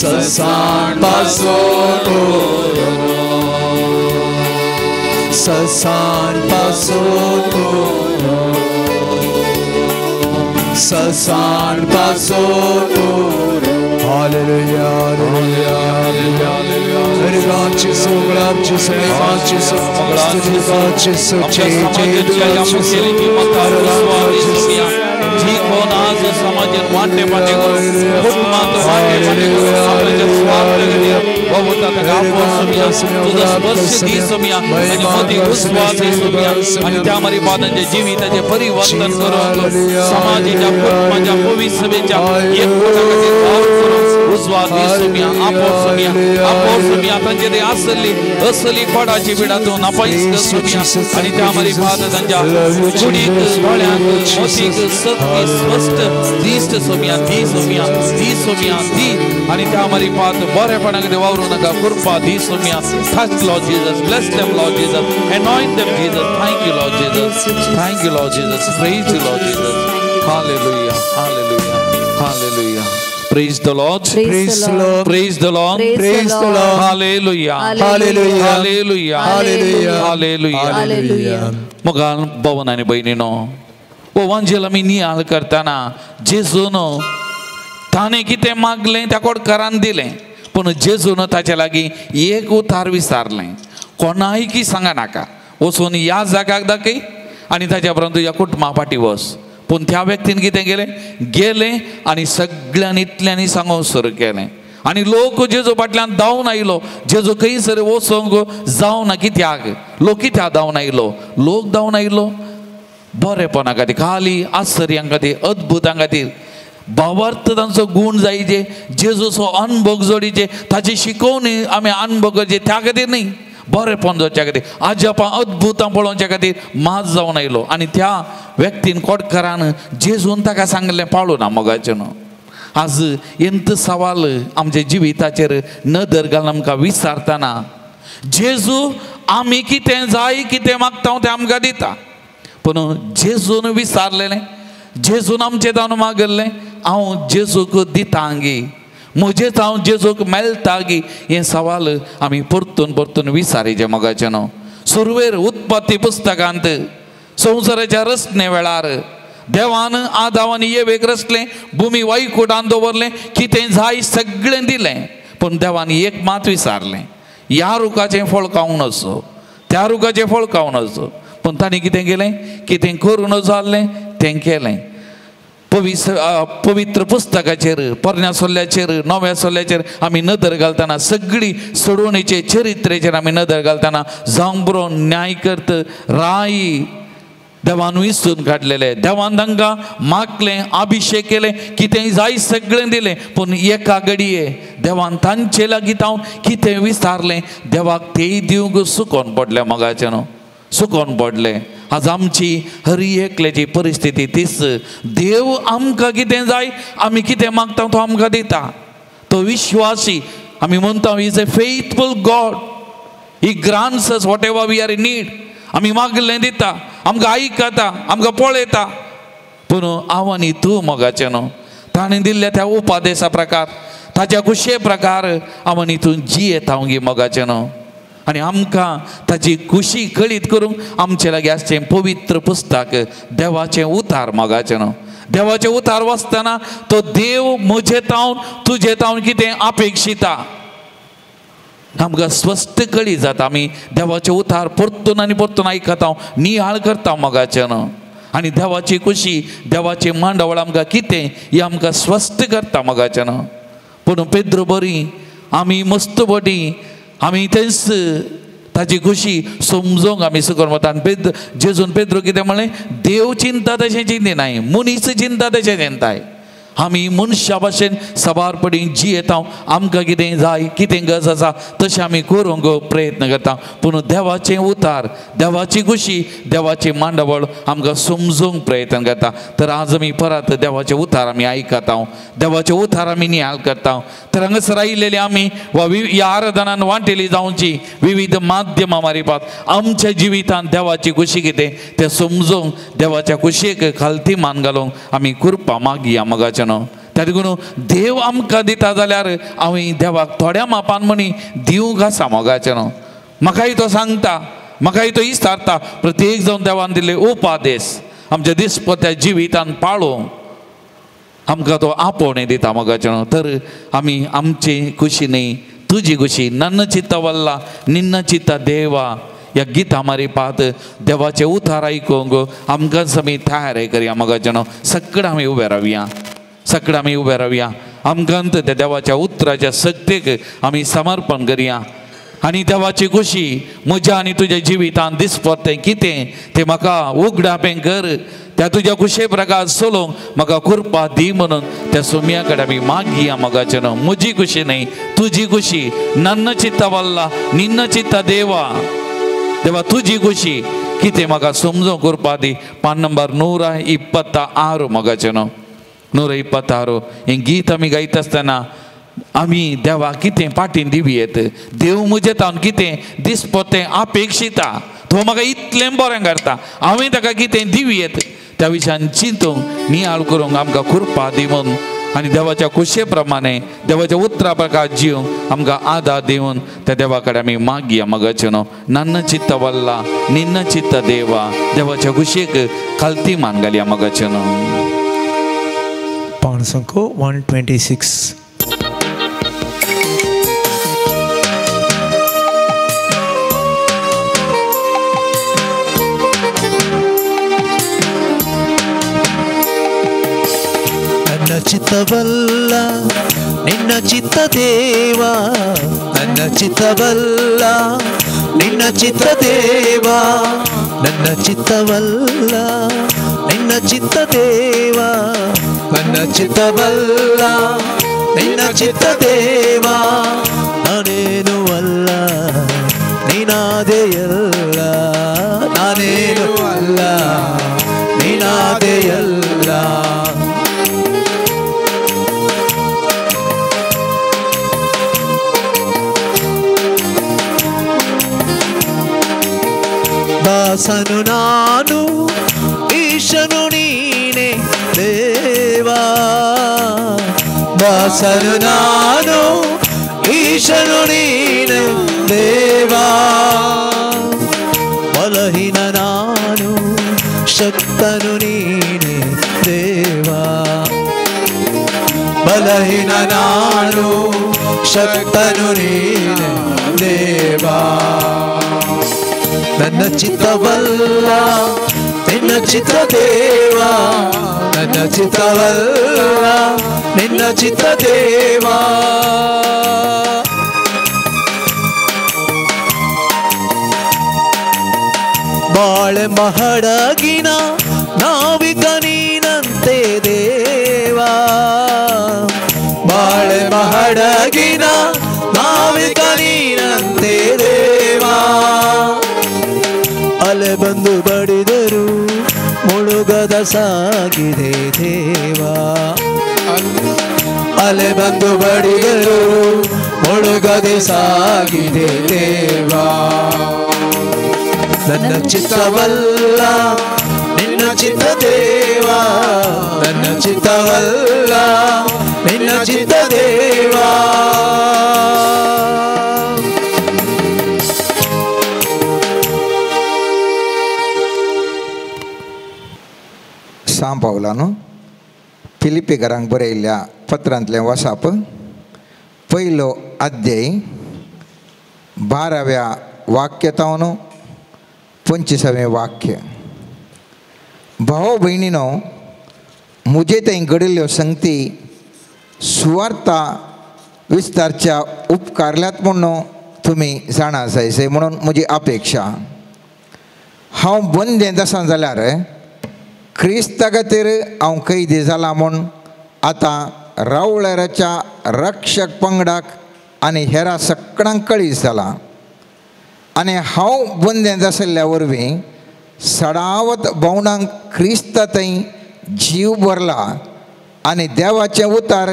ससान पासून पुरो ससान पासून पुरो ससान पासून पुरो. Hallelujah, hallelujah, hallelujah. जेजू जेजू जेजू जेजू जी कोण आज समाजात वाटे वाटे कुटुंबात वाटे वाटे आपल्याच्या स्वार्थ बाबा ताका आपोवया तुझा स्पर्श दी सोम्या आणि मती उजवाड दी सोम्या आणि त्या मारी पादांच्या जीविताचे परिवर्तन करून समाजाच्या कुटुंबाच्या पवित्र सभेच्या एकवटा खातीर वावर करून उजवाड दी सोम्या आपोवया आपोवया तांचे ते असली असली कोडाची पिडा तूं नापायस कर सोम्या आणि त्या मारी पाद तांच्या कुडीक दोळ्यांक मोतीक सत्य स्पश्ट दिश्ट सोम्या दी सोम्या दी सोम्या दी आणि त्या मारी पाद बरेपणा खातीर वावरू नाका कृपा दी Saumya. Touch Lord Jesus, bless them Lord Jesus, anoint them Jesus. Thank you Lord Jesus, thank you Lord Jesus, praise you Lord Jesus. Hallelujah, hallelujah, hallelujah. Praise the Lord. Praise the Lord. Praise the Lord. Praise the Lord. Hallelujah. Hallelujah. Hallelujah. Hallelujah. Hallelujah. Hallelujah. मोगान भवन आनी भयणीनो वो वांजेल आमी नियाळ करतना जेजून ताणें कितें मागलें त्या कोडकारान दिलें पूण जेजून ताचे लागीं एक उतार विचारलें कोणायकी सांगा नाका वचून ह्या जाग्याक दाखय आनी ताच्या उपरांत तुज्या कुटुंबा फाटीं वच. पूण त्या व्यक्तीन कितें केलें गेलें आनी सगळ्यांनी इतल्यांनी सांगूंक सुरू केलें आनी लोक जेजू फाटल्यान धांवन आयलो. जेजू खंयसर वचोंक जावना कित्याक लोक कित्याक धांवन आयलो लोक धांवन आयलो बरेपणा खातीर खाली आश्चर्यां खातीर अद्भुतां खातीर भावार्थ तांचो गूण जायचे जेजूचो अनभोग जोडीचे ताची शिकोवणी आमी अनभोग करचे त्या खातीर न्ही बरेपण जावच्या खातीर आजपां अद्भुतां पळोवच्या खातीर माज जावन आयलो आनी त्या व्यक्तीन कोटकारान जेजून ताका सांगलें पाळू ना मोगाचें न्हू. आज एंत सवाल आमच्या जिविताचेर नदर घालून आमकां विचारतना जेजू आमी कितें जाय कितें मागता तें आमकां दिता पूण जेजून विचारलेलें जेजून आमचें जावन मागल्लें हांव जेजूक दिता गी म्हजेच हांव जेजूक मेळटा गी हें सवाल आमी परतून परतून विचारीचें मोगाचें न्हू. सुरवेर उत्पत्ती पुस्तकांत संवसाराच्या रचने वेळार देवान आदाव आनी येवेक रचलें भुमी वायकुटान दवरलें कितें जाय सगळें दिलें पूण देवान एक मात विचारलें ह्या रुखाचें फळ खावंक नजो त्या रुखाचें फळ खावंक नजो. पूण तांणी कितें केलें कितें करूं नजो जाल्लें तें केलें. पवित्र पुस्तकाचेर पोरण्या सोल्ल्याचेर नव्या सोल्ल्याचेर आमी नदर घालतना सगळी सोडवणेचे चरित्रेचेर आमी नदर घालतना जावंक बरो न्याय करत राय देवान विसून काडलेले. देवान तांकां मागलें, अभिशेक केलें, कितें जाय सगळें दिलें, पूण एका घडये देवान तांचे लागीं तावन कितें विचारलें देवाक तेय दिवंक सुकोन पडलें. मोगाचें न्हू सुकोन पडलें. आज आमची हरी एकल्याची परिस्थिती तीच. देव आमकां कितें जाय आमी कितें मागता तो आमकां दिता. तो विश्वासी आमी म्हणटा, is a faithful God, he grants us whatever we are in need. आमी मागलें दिता, आमकां आयकता, आमकां पळयता. पूण हांव आनी तूं मोगाचें न्हू ताणें दिल्ल्या त्या उपादेसा प्रकार ताच्या खुशये प्रकार हांव आनी तूं जियेता गी मोगाचें न्हू. आनी आमकां ताची खुशी कळीत करूंक आमचे लागीं आसचें पवित्र पुस्तक देवाचें उतार मोगाचें न्हू. देवाचें उतार वाचतना तो देव म्हजे तावन तुजे तावन कितें अपेक्षिता आमकां स्वस्थ कळी जाता. आमी देवाचें उतार परतून आनी परतून आयकता, नियाळ करता मोगाचें न्हू. आनी देवाची खुशी देवाची मांडावळ आमकां कितें ही आमकां स्वस्थ करता मोगाचें न्हू. पूण पेद्रो बरी आमी मस्त बरी आमी तेंच ताची खुशी समजोंक आमी सुकोन वता. आनी पेद्रो जेजून पेद्रो कितें म्हणलें, देव चिंता तशें चिंतिनाय, मनीस चिंता तशें चिंताय. आमी मनशा भाशेन सबार पडी जियेता, आमकां कितें जाय कितें गरज आसा तशें आमी करूंक प्रयत्न करता. पूण देवाचें उतार देवाची खुशी देवाची मांडावळ आमकां समजूंक प्रयत्न करता. तर आज आमी परत देवाचें उतार आमी आयकता, देवाचें उतार आमी नियाळ करता. तर हांगासर आयिल्लेली आमी वा ह्या आराधनान वांटेली जावची विविध माध्यमां मारिपात आमच्या जिवितांत देवाची खुशी कितें तें समजूंक देवाच्या खुशयेक खालती मान घालूंक आमी कृपा मागया मोगाचें. त्या देखून देव आमकां दिता जाल्यार हांवें देवाक थोड्या मापान म्हणी दिवंक आसा मोगाचें न्हू. म्हाकाय तो सांगता, म्हाकाय तो इस्तारता. प्रत्येक जावन देवान दिल्ले उपादेश आमच्या दिसपत्या जिवितान पाळोवंक आमकां तो आपोवणें दिता मोगाचें न्हू. तर आमी आमची खुशी न्ही तुजी खुशी नन्न चित्ता वल्ला निन्न चित्ता देवा ह्या गिता मारिपात देवाचें उतार आयकूंक आमकां आमी तयार करया मोगाचें न्हू. सगळें आमी उबे रावया, सगळें आमी उबे रावया. आमकां त्या देवाच्या उतराच्या शक्तीक आमी समर्पण करया आनी देवाची खुशी म्हज्या आनी तुज्या जिवितांत दिसपट्टें कितें तें म्हाका उगडापें कर. त्या तुज्या खुशे प्रकार चलोवंक म्हाका कृपा दी म्हणून त्या सोम्या कडेन आमी मागया मोगाचें न्हू. म्हजी खुशी न्हय तुजी खुशी नन्न चित्ता वल्ला निन्न चित्ता देवा देवा तुजी खुशी कितें म्हाका समजूंक कृपा दी. पान नंबर 126 मोगाचें न्हू, 126 हें गीत आमी गायता आसतना आमी देवा कितें पाटीन दिवं येत, देव म्हजें तावन कितें दिसपट्टें अपेक्षिता, तो म्हाका इतलें बरें करता हांवें ताका कितें दिवं येत त्या विशयान चिंतूंक नियाळ करूंक आमकां कृपा दिवन आनी देवाच्या खुशये प्रमाणे देवाच्या उतरा प्रकार जिवंक आमकां आदार दिवन त्या देवा कडेन आमी मागया मोगाचें न्हू. नन्न चित्ता वल्ला निन्न चित्ता देवा देवाच्या खुशयेक खालती मान घालया मोगाचें न्हू. पान संको 126. ನನ್ನ ಚಿತ್ತವಲ್ಲ ನಿನ್ನ ಚಿತ್ತ ದೇವಾ, ನನ್ನ ಚಿತ್ತವಲ್ಲ ನಿನ್ನ ಚಿತ್ತ ದೇವಾ, ನನ್ನ ಚಿತ್ತವಲ್ಲ ನಿನ್ನ ಚಿತ್ತ ದೇವಾ, ನನ್ನ ಚಿತ್ತವಲ್ಲ ನಿನ್ನ ಚಿತ್ತ ದೇವಾ. ನಾನೇನು ಅಲ್ಲ ನೀನಾದೆಯಲ್ಲ, ನಾನೇನು ಅಲ್ಲ ನೀನಾದೆಯಲ್ಲ. ದಾಸನು ನಾನು ಈಶನು ನೀನೆ ದೇವಾ, ದಾಸನು ನಾನು ಈಶನು ನೀನೆ ದೇವಾ. ಬಲಹೀನ ನಾನು ಶಕ್ತನು ನೀನೆ ದೇವಾ, ಬಲಹೀನ ನಾನು ಶಕ್ತನು ನೀನೆ ದೇವಾ. ನನ್ನ ಚಿತ್ತವಲ್ಲ ನಿನ್ನ ಚಿತ್ತ ದೇವಾ, ನನ್ನ ಚಿತ್ತವಲ್ಲ ನಿನ್ನ ಚಿತ್ತ ದೇವಾ. ಬಾಳೆ ಮಹಡಗಿನ ನಾವಿಕ ನೀನಂತೆ ದೇವಾ, ಬಾಳೆ ಮಹಡಗಿನ ನಾವಿಕ ನೀನಂತೆ ದೇವಾ. ಅಲೆ ಬಂದು ಬಡಿದರು ಮುಳುಗದ ಸಾಗಿದೆ ದೇವಾ, ಅಲೆ ಬಂದು ಬಡಿದರು ಮುಳುಗದೆ ಸಾಗಿದೆ ದೇವಾ. ನನ್ನ ಚಿತ್ತವಲ್ಲ ನಿನ್ನ ಚಿತ್ತ ದೇವಾ, ನನ್ನ ಚಿತ್ತವಲ್ಲ ನಿನ್ನ ಚಿತ್ತ ದೇವಾ. सांव पावलानो फिलिपीकरांक बरयल्ल्या पत्रांतलें वाचप पयलो अध्याय 12व्या वाक्यतावन 25वें वाक्य. भाव भयणीनो, म्हजे थंय घडिल्ल्यो संगती सुवार्ता विस्तारच्या उपकारल्यात म्हणून तुमी जाणा जायचे म्हणून म्हजी अपेक्षा. हांव बंदेंत आसा जाल्यार क्रिस्ता खातीर हांव कैदी जाला म्हूण आतां रावळेराच्या रक्षक पंगडाक आनी हेरा सगळ्यांक कळीत जाला. आनी हांव बंदेंत आशिल्ल्या वरवीं सडावत भोंवणांक क्रिस्ता थंय जीव भरला आनी देवाचें उतार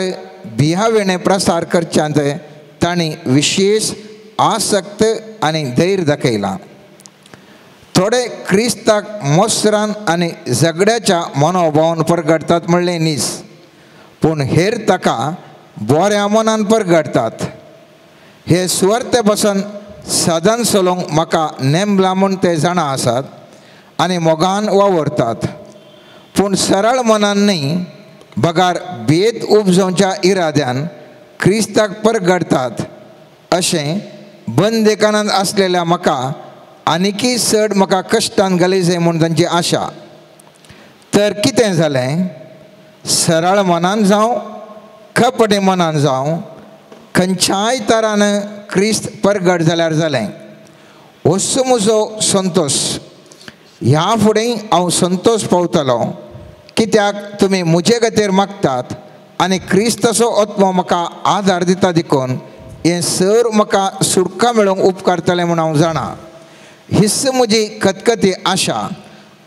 बिहावेणें प्रसार करच्यांत तांणी विशेश आसक्त आनी धैर्य दाखयलां. थोडे क्रिस्ताक मोसरान आनी झगड्याच्या मनोभावान परगडटात म्हणलें न्हीस, पूण हेर ताका बऱ्या मनान परगडटात. हे सुवार्ते पासून सदान चलोवंक म्हाका नेमला म्हूण ते जाणा आसात आनी मोगान वावरतात, पूण सरळ मनान न्ही बगार भेद उपजोवच्या इराद्यान क्रिस्ताक परगडटात. अशें बंदेकानांत आसलेल्या म्हाका आनीकय चड म्हाका कश्टान घाली म्हूण तांची आशा. तर कितें जालें, सरळ मनान जावं कपडे मनान जावं खंयच्याय तरान क्रिस्त परगट जाल्यार जालें. होच म्हजो संतोश. ह्या फुडें हांव संतोश पावतलो, कित्याक तुमी म्हजे खातीर मागतात आनी क्रिस्ताचो आत्मो म्हाका आदार दिता देखून हें सर म्हाका सुटका मेळोवंक उपकारतलें म्हूण हांव जाणा. हीच म्हजी खतखती आशा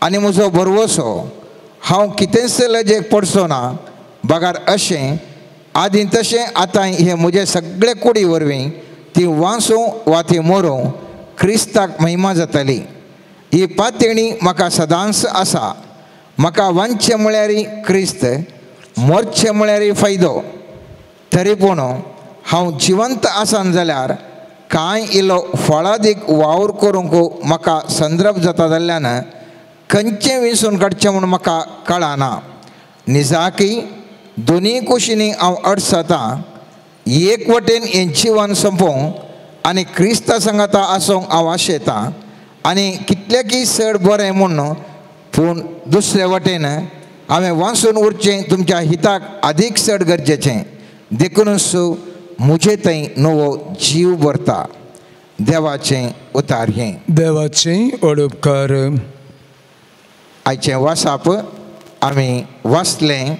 आनी म्हजो भरवसो. हांव कितेंच लजेक पडचो ना, बगार अशें आदीं तशें आतां हे म्हजे सगळे कुडी वरवीं ती वाचूं वा ती मरूं क्रिस्ताक महिमा जातली. ही पातयेणी म्हाका सदांच आसा. म्हाका वांचचें म्हळ्यार क्रिस्त, मरचें म्हळ्यार फायदो. तरी पूण हांव जिवंत आसन जाल्यार कांय इल्लो फळादीक वावर करूंक म्हाका संदर्भ जाता जाल्ल्यान खंयचें विंचून काडचें म्हूण म्हाका कळना. निजाकी दोनूय कुशींनी हांव अडसतां. एक वटेन हें जिवन सोंपोवंक आनी क्रिस्ता सांगाता आसूंक हांव आशेतां आनी कितलेंकी चड बरें म्हूण, पूण दुसरे वटेन हांवें वाचून उरचें तुमच्या हिताक आदीक चड गरजेचें. देखूनच म्हजे थंय नवो जीव भरता. देवाचें उतार हें. देवाचें उपकार. आयचें वाचप आमी वाचलें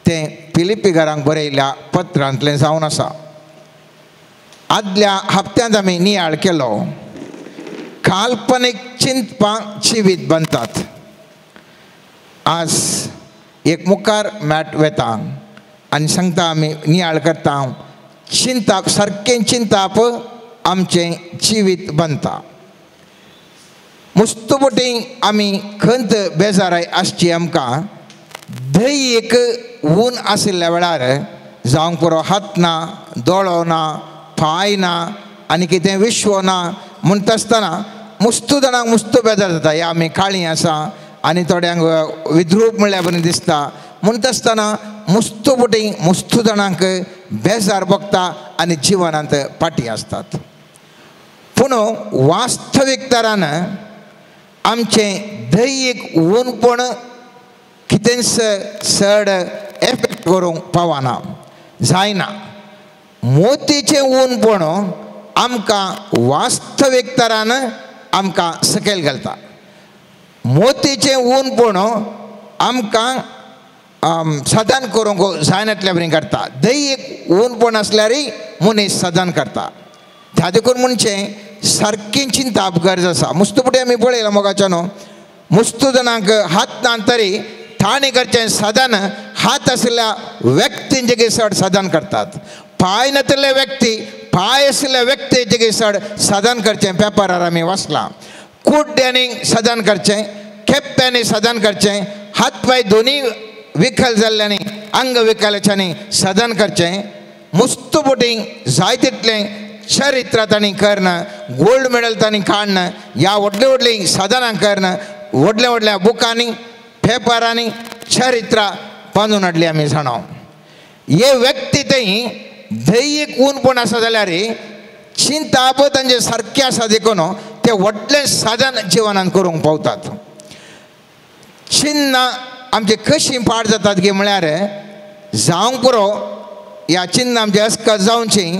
तें फिलिपीकरांक बरयल्ल्या पत्रांतलें जावन आसा. आदल्या हप्त्यांत आमी नियाळ केलो. काल्पनीक चिंतपां जिवीत बांदतात. आज एक मुखार मॅट वेता आनी सांगता आमी नियाळ करता, चिंताप सारकें चिंताप आमचें जिवीत बांदता. मुस्तुपटी आमी खंत बेजाराय आसची आमकां धंय एक ऊन आशिल्ल्या वेळार जावंक पुरो हात ना, दोळो ना, पांय ना आनी कितें विश्व ना म्हणटा आसतना मुस्तू जाणांक मुस्तू बेजार जाता. या आमी काळीं आसा आनी थोड्यांक विद्रूप म्हणल्यार बरें दिसता. म्हणटा आसतना मुस्तू पटी मुस्तू जाणांक बेजार भोगता आनी जिवनांत फाटीं आसतात. पूण वास्तवीक तरान आमचें दैहीक ऊनपण कितेंच चड एफेक्ट करूंक पावना, जायना. मोतीचें ऊनपण आमकां वास्तवीक तरान आमकां सकयल घालता. मोतीचें ऊनपण आमकां साधन करूंक जायनातल्या बरी करता. दैहीक ऊनपण आसल्यार मनीस साधन करता. त्या देखून म्हणचें सारकी चिंताप गरज आसा. मुस्तुपटी आमी पळयलां मोगाच्या न्हू, मुस्तू जाणांक हात ना तरी ताणें करचें साधन हात आशिल्ल्या व्यक्तींचे चड साधन करतात. पांय नातिल्ले व्यक्ती पांय आशिल्ल्या व्यक्तीचे चड साधन करचें पेपरार आमी वाचलां. कुड्ड्यांनी साधन करचें, खेप्प्यांनी साधन करचें, हात पांय दोनी विकल जाल्ल्यांनी अंग विकल्याच्यांनी साधन करचें. मुस्तुपटी जाय तितलें चरित्र तांणी कर्ण, गोल्ड मेडल तांणी काडण, ह्या व्हडलीं व्हडलीं साधनां कर्ण, व्हडल्या व्हडल्या बुकांनी पेपरांनी चरित्रां बांदून हाडली आमी जाणा. हे व्यक्ती थंय दैहीक ऊनपण आसा जाल्यार चिंताप तांचे सारकें आसा देखून ते व्हडलें साधन जिवनान करूंक पावतात. चिन्नां आमचे कशीं पाड जातात गी म्हळ्यार जावंक पुरो ह्या चिन्नां आमचे अस्कत जावची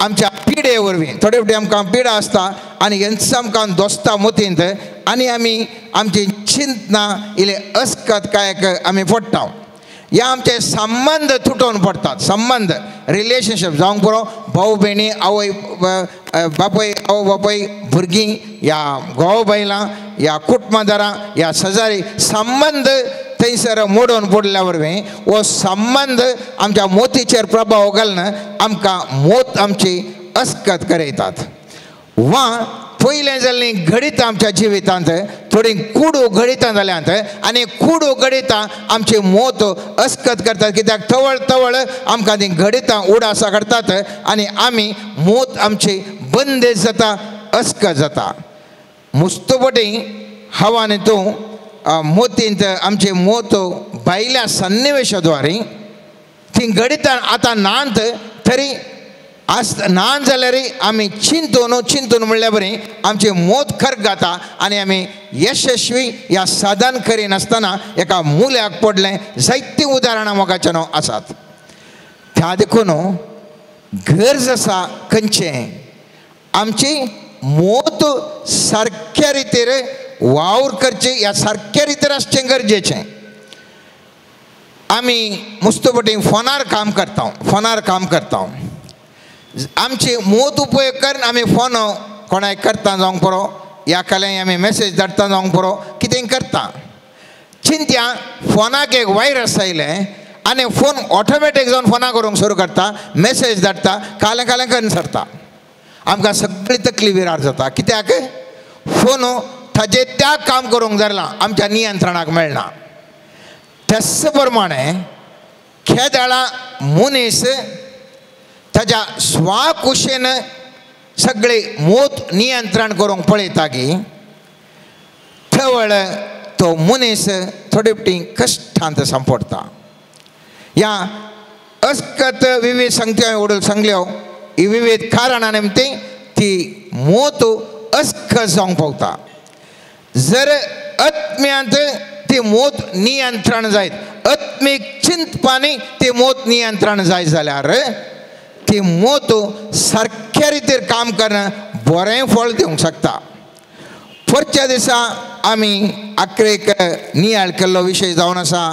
आमच्या पिडे वरवीं. थोडे फावटी आमकां पिडा आसता आनी हेंच आमकां दोस्ता मोतींत आनी आमी आमची चिंतना इल्ले अस्कत कांय आमी पडटा. ह्या आमचे संबंद तुटोवन पडटात. संबंद रिलेशनशीप जावंक पुरो भाव भयणी, आवय बापूय, आवय बापूय, भुरगीं, ह्या घोव बायलां, ह्या कुटुंबादारां, ह्या शेजारी संबंद थंयसर मोडून पडल्या वरवीं हो संबंद आमच्या मोतीचेर प्रभाव घालून आमकां मोत आमची अस्कत करयतात. वा पयलें जाल्लीं घडितां आमच्या जिवितांत थोडीं कुडू घडितां जाल्यांत आनी कुडू घडितां आमची मोत अस्कत करतात. कित्याक तवळ तवळ आमकां तीं घडितां उडासां करतात आनी आमी मोत आमची बंदेज जाता, अस्कत जाता. मुस्तुपटी हवा आनी तूं मोतींत आमचे मोत भायल्या सन्निवेशा द्वारे तीं घडितां आतां नात तरी आज ना जाल्यार आमी चिंतून चिंतून म्हणल्यार बरी आमची मोत खर्ग जाता आनी आमी यशस्वी ह्या साधन करिनासतना एका मुल्याक पडलें. जायतीं उदाहरणां मोगाच्या न्हू आसात. त्या देखून गरज आसा खंयचें आमची मोत सारक्या रितीर वावर करची, ह्या सारक्या रितीर आसचें गरजेचें. आमी मुस्तपटी फोनार काम करता, फोनार काम करता. आमची मोत उपयोग करून आमी फोन कोणाक करता जावंक पुरो, ह्या काल्यां आमी मेसेज धाडटा जावंक पुरो, कितें करता. चिंत्या फोनाक एक वायरस आयलें आनी फोन ऑटोमॅटीक जावन फोना करूंक सुरू करता, मेसेज धाडटा, काल्यां काल्यां करून सरता. आमकां सगळी तकली विरार जाता. कित्याक फोन ताजें त्या काम करूंक धरलां, आमच्या नियंत्रणाक मेळना. त्याच प्रमाणे खेदाळा मनीस ताज्या स्वाकुशेन सगळे मोत नियंत्रण करूंक पळयता की थवळ तो मनीस थोडे फावटी कश्टांत सांपडटा. ह्या अस्कत विविध संगत्यो ओडून सांगल्यो ही विविध कारणां निमतीं ती मोत अस्कत जावंक पावता. जर आत्म्यांत ती मोत नियंत्रण जायत, आत्मीक चिंतपानी ती मोत नियंत्रण जाय जाल्यार ती मोत सारक्या रितीर काम करून बरें फळ दिवंक शकता. परच्या दिसा आमी आखरेक नियाळ केल्लो विशय जावन आसा.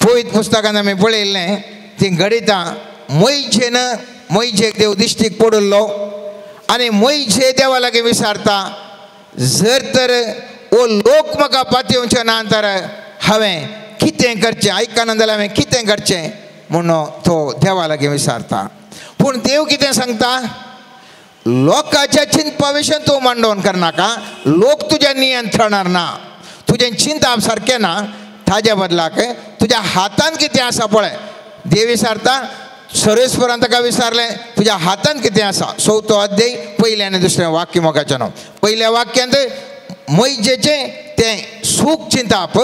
पवित्र पुस्तकान आमी पळयल्लें तीं घडितां मोयजेन मोयजेक देव दिश्टीक पडिल्लो आनी मोयजे देवा लागीं विचारता, जर तर ओ लोक म्हाका पातयेवचे ना तर हांवें कितें करचें, आयकना जाल्यार हांवें कितें करचें म्हणून तो देवा लागीं विचारता. पूण देव कितें सांगता, लोकांच्या चिंतपा विशीं तूं मांडोवन करनाका, लोक तुज्या नियंत्रणार ना, तुजें चिंतप सारकें ना, ताज्या बदलाक तुज्या हातान कितें आसा पळय. देव विचारता सर्वेस्परान ताका विचारलें तुज्या हातान कितें आसा. चवथो अध्याय पयलें आनी दुसरें वाक्य मोगाचें न्हू. पयल्या वाक्यांत मोयजेचें तें सूख चिंतप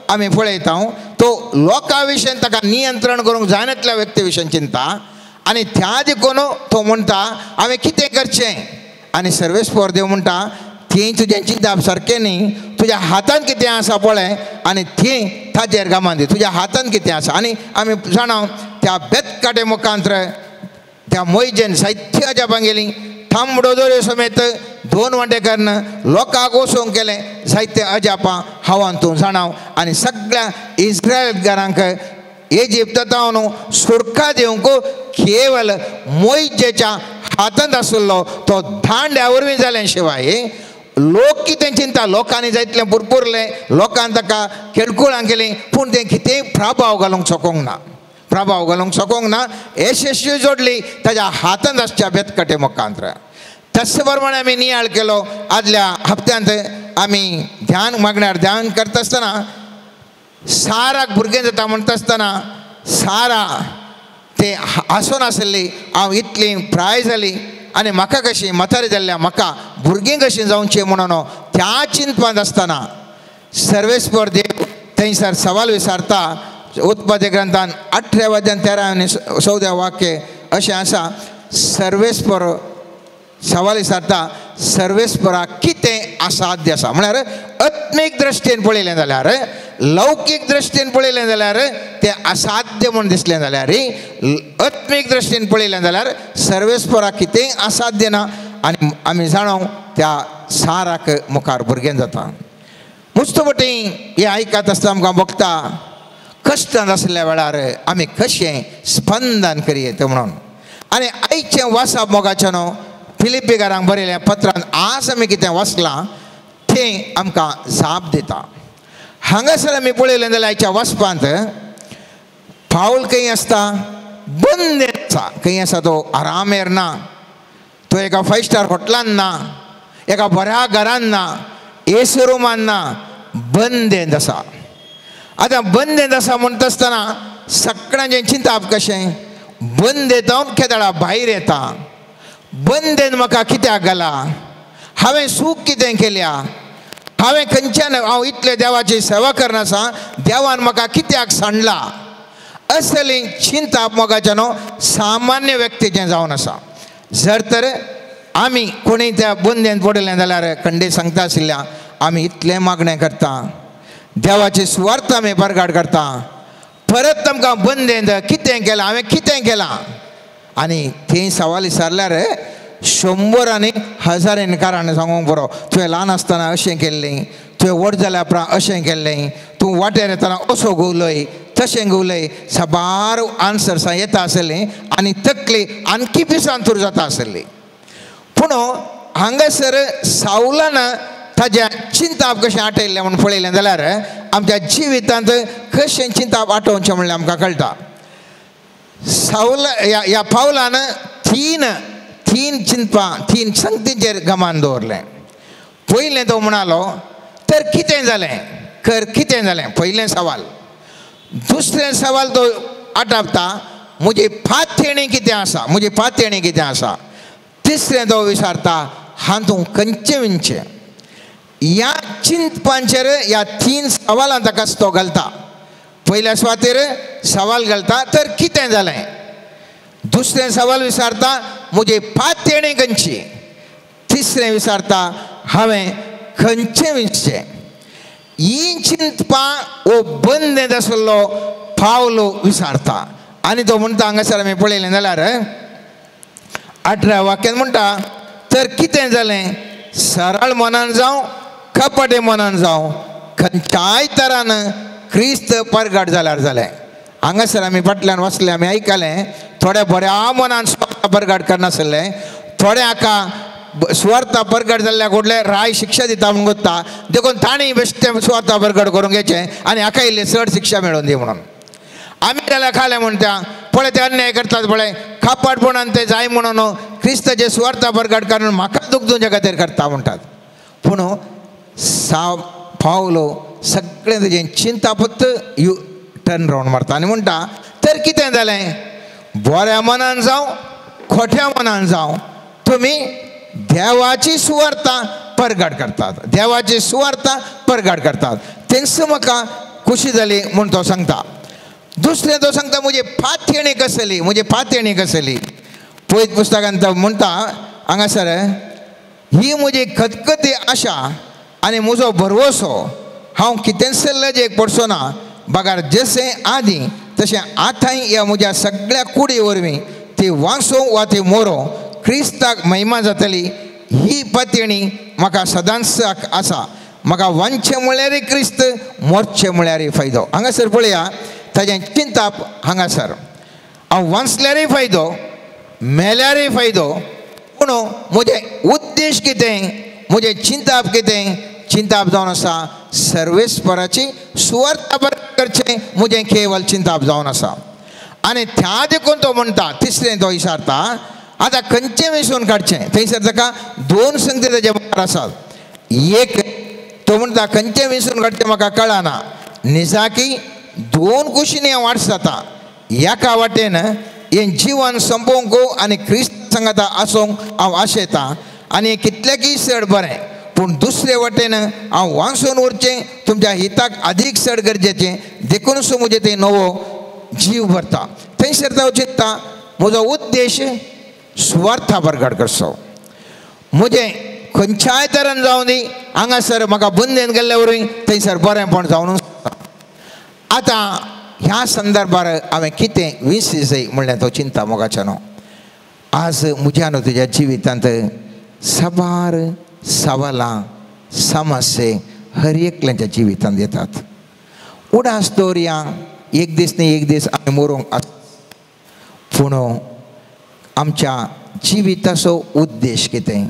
आमी पळयता, तो लोकां विशीं ताका नियंत्रण करूंक जायनातल्या व्यक्ती विशीं चिंता आनी त्या देखून तो म्हणटा हांवें कितें करचें. आनी सर्वेस्पर देव म्हणटा तें तुजें चिंतप सारकें न्ही, तुज्या हातान कितें आसा पळय आनी थंय ताजेर गमान दी, तुज्या हातान कितें आसा. आनी आमी जाणा त्या बेतकाटे मुखांत त्या मोयजेन साहित्य अजापां गेली, थांबडो दोऱ्यो समेत दोन वांटे करून लोकांक वचोंक केलें जायते अजापां हांवान तूं जाणाव. आनी सगळ्या इस्रायलगारांक इजिप्तांतून सुटका दिवंक केवल मोयजेच्या हातांत आशिल्लो तो दांड्या वरवीं जालें शिवाय लोक कितें चिंता, लोकांनी जायतलें पुरपुरलें, लोकान ताका खेळकुळां केलीं, पूण तें कितेंय प्रभाव घालूंक शकूंक ना, प्रभाव घालूंक शकूंक ना. यशस्वी जोडली ताज्या हातांत आसच्या बेतकटे मुखांत. तशे प्रमाणे आमी नियाळ केलो आदल्या हप्त्यांत. आमी ध्यान मागण्यार ध्यान करता आसतना साराक भुरगें जाता म्हणटा आसतना सारा ते आसून आसली, हांव इतली प्राय जाली आनी म्हाका कशी म्हातारी जाल्ल्या म्हाका भुरगीं कशीं जावचीं म्हणून त्या चिंतपांत आसतना सर्वेस्पर देव थंयसर सवाल विचारता. उत्पत्ती ग्रंथान 18 अध्याय 13 आनी 14 वाक्य अशें आसा, सर्वेस्पर सवाल विचारता सर्वेस्पराक कितें असाध्य आसा. म्हळ्यार आत्मीक दृश्टीन पळयलें जाल्यार, लौकीक दृश्टीन पळयलें जाल्यार तें असाध्य म्हूण दिसलें जाल्यार, आत्मीक दृश्टीन पळयलें जाल्यार सर्वेस्पराक कितेंय असाध्य ना. आनी आमी जाणा त्या साराक मुखार भुरगें जाता. मुस्तपटी हें आयकत आसतना आमकां भोगता कश्टान आसल्या वेळार आमी कशें स्पंदन करयेत म्हणून. आनी आयचें वाचप मोगाचें न्हू फिलिपीकारांक बरयल्या पत्रान आज आमी कितें वाचलां तें आमकां जाप दिता. हांगासर आमी पळयलें जाल्यार आयच्या वाचपांत पावल खंय आसता, बंद आसा, खंय आसा तो आरामेर ना, तो एका 5 स्टार हॉटेलान ना, एका बऱ्या घरान ना, एसी रुमान ना, बंदेंत आसा. आतां बंदेंत आसा म्हणटा आसतना सगळ्यांचें चिंताप कशें, बंदेंत केदळा भायर येता, बंदेन म्हाका कित्याक घाला, हांवें चूक कितें केल्या, हांवें खंयच्यान हांव इतले देवाची सेवा करना आसा, देवान म्हाका कित्याक सांडला, असली चिंताप मोगाचें न्हू सामान्य व्यक्तीचें जावन आसा. जर तर आमी कोणीय त्या बंदेन पडिल्लें जाल्यार खंडे सांगता आशिल्ल्या आमी इतलें मागणें करता, देवाची सुवार्थ आमी परगाड करता, परत आमकां बंदेन कितें केलां, हांवें कितें केलां. आनी थंय सवाल विचारल्यार 100 आनी हजारांनी कारणां सांगूंक बरो, तुवें ल्हान आसतना अशें केल्लें, तुवें व्हड जाल्या उपरांत अशें केल्लें, तूं वाटेर येतना असो घुंवलय तशें घुंवलय, साबार आन्सर्सां येता आसलीं आनी तकली आणखी पिसांतूर जाता आसली. पूण हांगासर सावलान ताज्या चिंताप कशें आटयल्लें म्हूण पळयलें जाल्यार आमच्या जिवितांत कशें चिंताप आटोवचें म्हणलें आमकां कळटा. सावला ह्या पावलान तीन चिंतपां, तीन संगतींचेर गमान दवरलें. पयलें तो म्हणालो तर कितें जालें, कर कितें जालें, पयलें सवाल. दुसरें सवाल तो आटापता म्हजी पातयेणी कितें आसा, म्हजी पातयेणी कितें आसा. तिसरें तो विचारता हातूंत खंयचें विंचें. ह्या चिंतपांचेर ह्या 3 सवालां ताका तो घालता. पयल्या सुवातेर सवाल घालता तर कितें जालें, दुसरें सवाल विचारता म्हजी पातयेणी खंयची, तिसरें विचारता हांवें खंयचें विंचचें. ही चिंतपां वो बंदेंत आशिल्लो पावलो विचारता. आनी तो म्हणटा हांगासर आमी पळयलें जाल्यार 18 वाक्यान म्हणटा तर कितें जालें, सरळ मनान जावं कपटे मनान जावं खंयच्याय तरान क्रिस्त परगट जाल्यार जालें. हांगासर आमी फाटल्यान वाचलें, आमी आयकलें थोड्या बऱ्या मनान सुवार्थ परगट करनासलें, थोडे हाका सुवार्थ परगट जाल्ल्या घडले राय शिक्षा दिता म्हूण कोत्ता, देखून तांणी बेश्टें सुवार्थ परगट करूंक घेवचें आनी हाका इल्ली चड शिक्षा मेळून दी म्हणून. आमी जाल्यार खालें म्हणटा पळय ते अन्याय करतात, पळय खापाटपणान ते जाय म्हणून क्रिस्ताचे सुवार्थ परगट करून म्हाका दूख दिवच्या खातीर करता म्हणटात. पूण सा पावलो सगळें तेजें चिंतापत यू टर्न रावंड मारता आनी म्हणटा तर कितें जालें, बऱ्या मनान जावं खोट्या मनान जावं तुमी देवाची सुवार्थ परगट करतात, देवाची सुवार्थ परगट करतात, तेंच म्हाका खुशी जाली म्हूण तो सांगता. दुसरें तो सांगता म्हजी पातयेणी कसली, म्हजी पातयेणी कसली. पयत पुस्तकांत तो म्हणटा हांगासर ही म्हजी खतखती आशा आनी म्हजो भरवसो हांव कितेंच लजेक पडचो ना बगार जशें आदीं तशें आतांय ह्या म्हज्या सगळ्या कुडी वरवीं ती वांसो वा ती मोरो क्रिस्ताक महिमा जातली ही पतीणी म्हाका सदांच आसा. म्हाका वांचें म्हळ्यारय क्रिस्त, मोरचें म्हळ्यारय फायदो. हांगासर पळया ताजें चिंताप हांगासर हांव वांचल्यारय फायदो, मेल्यारय फायदो, पूण म्हजें उद्देश कितें, म्हजें चिंताप कितें? चिंताप जावन आसा सर्वेस्पराची सुवार्थ करचें म्हजें केवल चिंताप जावन आसा. आनी त्या देखून तो म्हणटा तिसरें तो विचारता आतां खंयचें वेंचून काडचें. थंयसर ताका दोन संगती ताजे मुखार आसात. एक तो म्हणटा खंयचें वेंचून काडचें म्हाका कळना, निजाकी दोन कुशींनी हांव वाट जाता. एका वाटेन हें जिवन संपोवंक आनी क्रिस्त सांगाता आसूंक हांव आशेतां आनी कितल्याकय चड बरें, पूण दुसरे वाटेन हांव वांचून उरचें तुमच्या हिताक आदीक चड गरजेचें, देखून म्हजें तें नवो जीव भरता. थंयसर हांव चिंत्ता म्हजो उद्देश सुवार्था परगट करचो, म्हजें खंयच्याय तरेन जावं दी हांगासर म्हाका बंदेन गेल्ले वरवीं थंयसर बरेंपण जावन. आतां ह्या संदर्भार हांवें कितें विसी जाय म्हणलें तो चिंता मोगाच्या न्हू. आज म्हज्या न्हू तुज्या जिवितांत साबार सवालां समस्ये हर एकल्याच्या जिवितांत येतात. उडास दवरया एक दीस न्ही एक दीस आमी मरूंक आस, पूण आमच्या जिविताचो उद्देश कितें?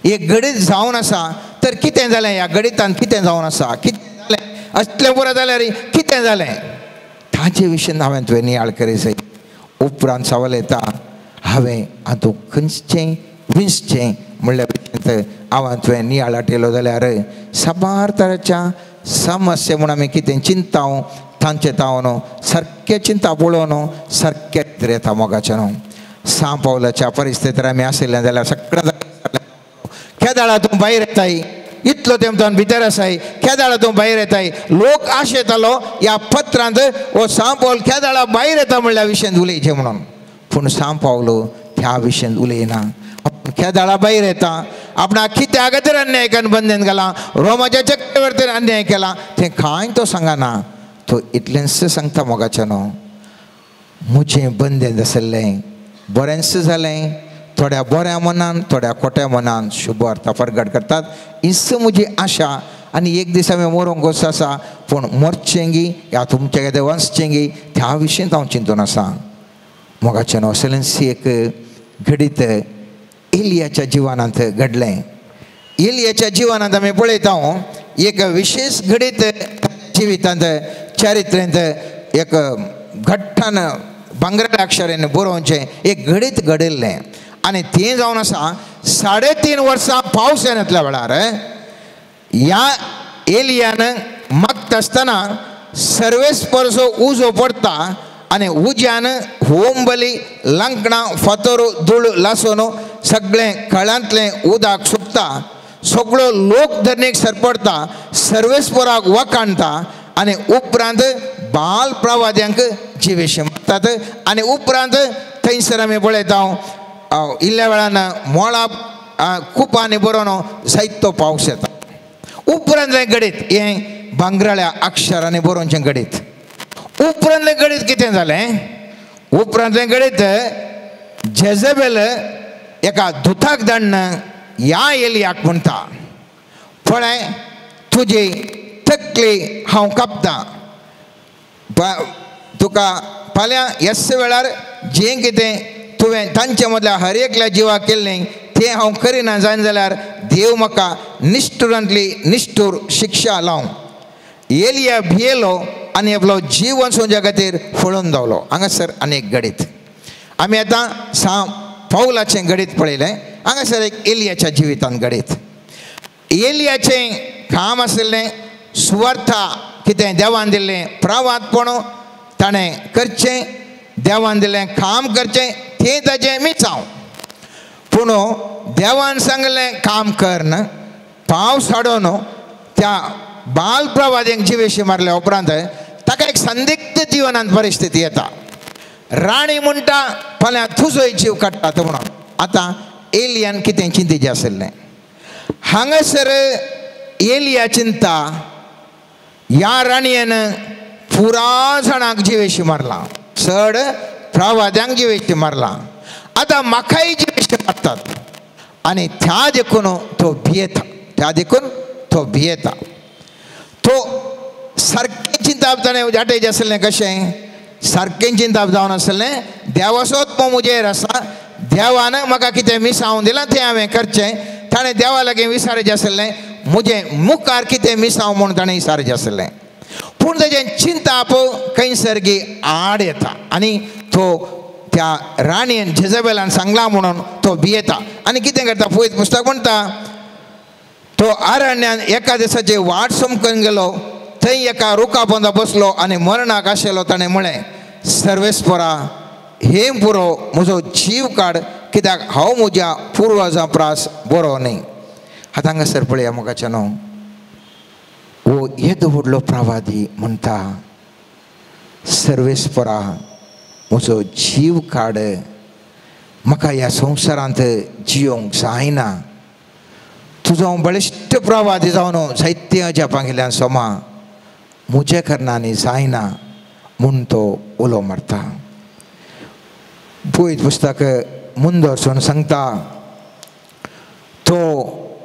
एक गणीत जावन आसा तर कितें जालें? ह्या गणितान कितें जावन आसा? कितें जालें? असलें पुरो जाल्यार कितें जालें? ताजे विशीं हांवें तुवें नियाळ करी जाय. उपरांत सवाल येता हांवें हातूंत खंयचें विंचचें म्हणल्या विशयांत हांवें तुवें नियाळ आटयलो जाल्यार साबार तराच्या समस्या म्हूण आमी कितें चिंताव तांचे तावन सारकें चिंता पळोवन सारकें येता मोगाचें न्हू. सां पावलाच्या परिस्थितीर आमी आशिल्लें जाल्यार सगळ्या केदाळा तूं भायर येताय, इतलो तेमतान भितर आसाय, केदाळा तूं भायर येताय, लोक आशेतालो ह्या पत्रांत हो सां पावल केदाळा भायर येता म्हणल्या विशयांत उलयचें म्हणून, पूण सां पावलो त्या विशयांत उलयना. केदाळा भायर येता आपणाक कित्याक खातीर अन्याय करून बंदेन घाला, रोमाच्या चक्रवर्तीन अन्याय केला तें कांय तो सांगना. तो इतलेंच सांगता मोगाचें न्हू, म्हजें बंदेन आसलें बरेंच जालें, थोड्या बऱ्या मनान थोड्या खोट्या मनान शुभ अर्थ परगट करतात हीच म्हजी आशा. आनी एक दीस हांवें मरूंक वचचो आसा, पूण मरचेंगी ह्या तुमच्या कितें वचचेंगी त्या विशीं हांव चिंतून आसा. मोगाचें न्हू असलेंच एक घडीत एलियाच्या जिवनांत घडलें. एलियाच्या जिवनांत आमी पळयता एक विशेष घडीत जिवितांत चरित्रेंत एक घट्टान भांगरा अक्षरान बरोवचें एक घडीत घडिल्लें. आनी तें जावन आसा 3.5 वर्सां पावस येतल्या वेळार ह्या एलियान मागता आसतना सर्वेस्परचो उजो पडटा आनी उज्यान होम बली लांकडां फातर धूळ लासून सगळें खळांतलें उदक सुकता, सगळो लोक धरणीक सरपडटा, सर्वेस्पराक वखाणटा आनी उपरांत बाल प्रवाद्यांक जिवेशे मारतात. आनी उपरांत थंयसर आमी पळयता इल्ल्या वेळान मोळा कुपांनी बरोवन जायतो पावस येता. उपरांतलें घडीत हें भांगराळ्या अक्षरांनी बरोवचें घडीत. उपरांतलें घडीत कितें जालें? उपरांतलें घडीत जेजेबेल एका दुताक धाडून ह्या एलियाक म्हणटा, पळय तुजी तकली हांव कापतां, तुका फाल्यां ह्याच वेळार जें कितें तुवें तांचे मदल्या हर एकल्या जिवाक केल्लें तें हांव करिना जायना जाल्यार देव म्हाका निश्ठुरांतली निश्ठूर शिक्षा लावं. एलिया भियेलो आनी आपलो जीवन सोंच्या खातीर फळून धांवलो. हांगासर आनी एक घडीत आमी आतां सां पावलाचें घडीत पळयलें. हांगासर एक एलियाच्या जिवितांत घडीत. एलियाचें काम आशिल्लें सुवार्था कितें देवान दिल्लें प्रवातपण ताणें करचें, देवान दिल्लें काम करचें तें ताजें मिसांव. पूण देवान सांगलें काम करन पावस हाडून त्या बाल प्रवाद्यांक जिवेशी मारल्या उपरांत ताका एक संदिग्ध जिवनांत परिस्थिती येता. राणी म्हणटा फाल्यां तुजोय जीव काडटात म्हणून. आतां एलियान कितें चिंतेचें आशिल्लें? हांगासर एलिया चिंता ह्या राणयेन पुरा जाणांक जिवेशी मारला, चड प्रवाद्यांक जिवेशी मारला, आतां म्हाकाय जिवेशी मारतात. आनी त्या देखून तो भियेता, त्या देखून तो भियेता. तो सारकें चिंताप ताणें जाटेचें आसलें कशें सारकें चिंताप जावन आसलें, देवाचो म्हजेर आसा, देवान म्हाका कितें मिसावन दिलां तें हांवें करचें. ताणें देवा लागीं विसारचें आसलें, म्हजें मुखार कितें मिसाव म्हूण ताणें विसारचें आसलें. पूण ताजें चिंताप खंयसर गी आड येता आनी तो त्या राणयेन जेजबेलान सांगलां म्हणून तो भियेता. आनी कितें करता, पवित्र पुस्तक म्हणटा तो अरण्यान एका दिसाची वाट समकून गेलो, थंय एका रुखा पोंदा बसलो आनी मरणाक आशिल्लो. ताणें म्हळें, सर्वेस्परा हें पुरो, म्हजो जीव काड, कित्याक हांव म्हज्या पुर्वजां प्रास बरो न्हय. आतां हांगासर पळया मोगाच्या न्हू, हो येदो व्हडलो प्रवादी म्हणटा, सर्वेस्परा म्हजो जीव काड, म्हाका ह्या संवसारांत जियोंक जायना. तुजो हांव बळिश्ट प्रवादी जावन जायते अजापां केल्यान सोमा म्हज्या कारणांनी जायना म्हूण तो उलो मारता. पवित्र पुस्तक मुंदरसून सांगता तो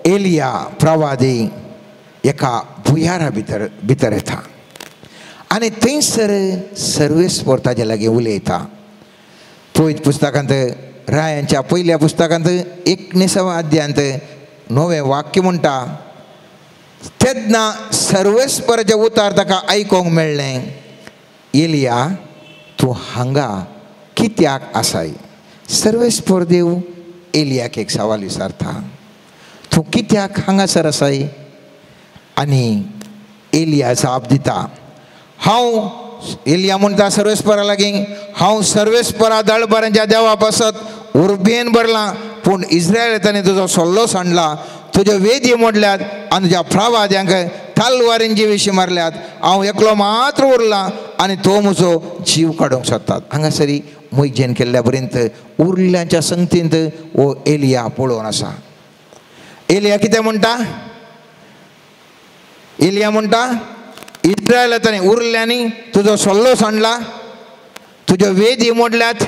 एलिया प्रवादी एका भुयारा भितर भितर येता आनी थंयसर सर्वेस्पर ताजे लागीं उलयता. पवित्र पुस्तकांत रायांच्या पयल्या पुस्तकांत 19व्या अध्यायांत 9वें वाक्य म्हणटा, तेन्ना सर्वेस्पराचें उतार ताका आयकूंक मेळ्ळें, एलिया तूं हांगा कित्याक आसाय. सर्वेस्पर देव एलियाक एक सवाल विचारता, तूं कित्याक हांगासर आसाय. आनी एलिया जाप दिता, हांव एलिया म्हणटा सर्वेस्परा लागीं, हांव सर्वेस्परा दळभरांच्या देवा पासत उर्बेन भरलां, पूण इस्रायल ताणें तुजो सल्लो सांडला, तुज्यो वेदी मोडल्यात आनी तुज्या प्रवाद्यांक तलवारीन जिविशी मारल्यात, हांव एकलो मात्र उरलां आनी तो म्हजो जीव काडूंक सोदतात. हांगासरी मोहिजेन केल्ल्या पर्यंत उरल्यांच्या संगतींत हो एलिया पळोवन आसा. एलिया कितें म्हणटा, एलिया म्हणटा इस्रायल ताणें उरल्यांनी तुजो सल्लो सांडला, तुज्यो वेदी मोडल्यात,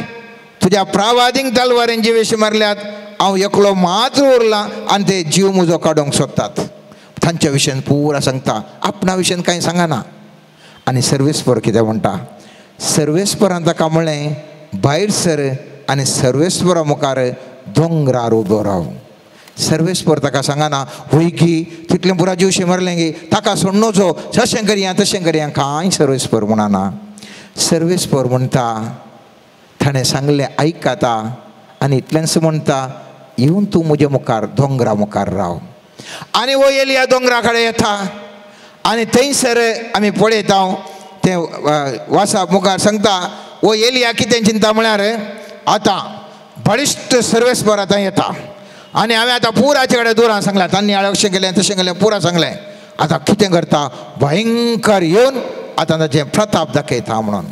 तुज्या प्रवादींक तलवारीन जिवेशी मारल्यात, हांव एकलो मात्र उरलां आनी ते जीव म्हजो काडूंक सोदतात. तांच्या विशयान पुरा सांगता, आपणा विशयान कांय सांगना. आनी सर्वेस्पर कितें म्हणटा, सर्वेस्परान ताका म्हणलें, भायर सर आनी सर्वेस्परा मुखार दोंगरार उबो राव. सर्वेस्पर ताका सांगना वय की तितलें पुरा जिवशें मारलें गी ताका सोडणोचो, तशें करया तशें करया, कांय सर्वेस्पर म्हणना. सर्वेस्पर म्हणटा ताणें सांगलें आयकता आनी इतलेंच म्हणटा, येवन तूं म्हज्या मुखार दोंगरा मुखार राव. आनी हो एलिया दोंगरा कडेन येता आनी थंयसर आमी पळयता तें वासा मुखार सांगता, हो एलिया कितें चिंता म्हळ्यार आतां बळिश्ट सर्वेस्पर आतां येता आनी हांवें आतां पुराचे कडेन दुरां सांगलां, तांणी अशें केलें तशें केलें पुरा सांगलें, आतां कितें करता भयंकर येवन आतां ताचें प्रताप दाखयता म्हणून.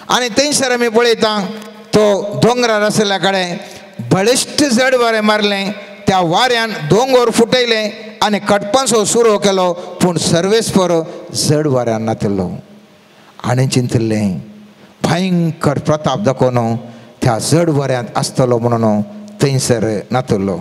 आनी थंयसर आमी पळयता तो दोंगरार आशिल्ल्या कडेन बळिश्ट जड वारें मारलें, त्या वाऱ्यान दोंगर फुटयलें आनी कटपांचो सुरो केलो, पूण सर्वेस्पर जड वाऱ्यान नातिल्लो. आनी चिंतिल्लें भयंकर प्रताप दाखोवन त्या जड वाऱ्यांत आसतलो म्हणून थंयसर नातिल्लो.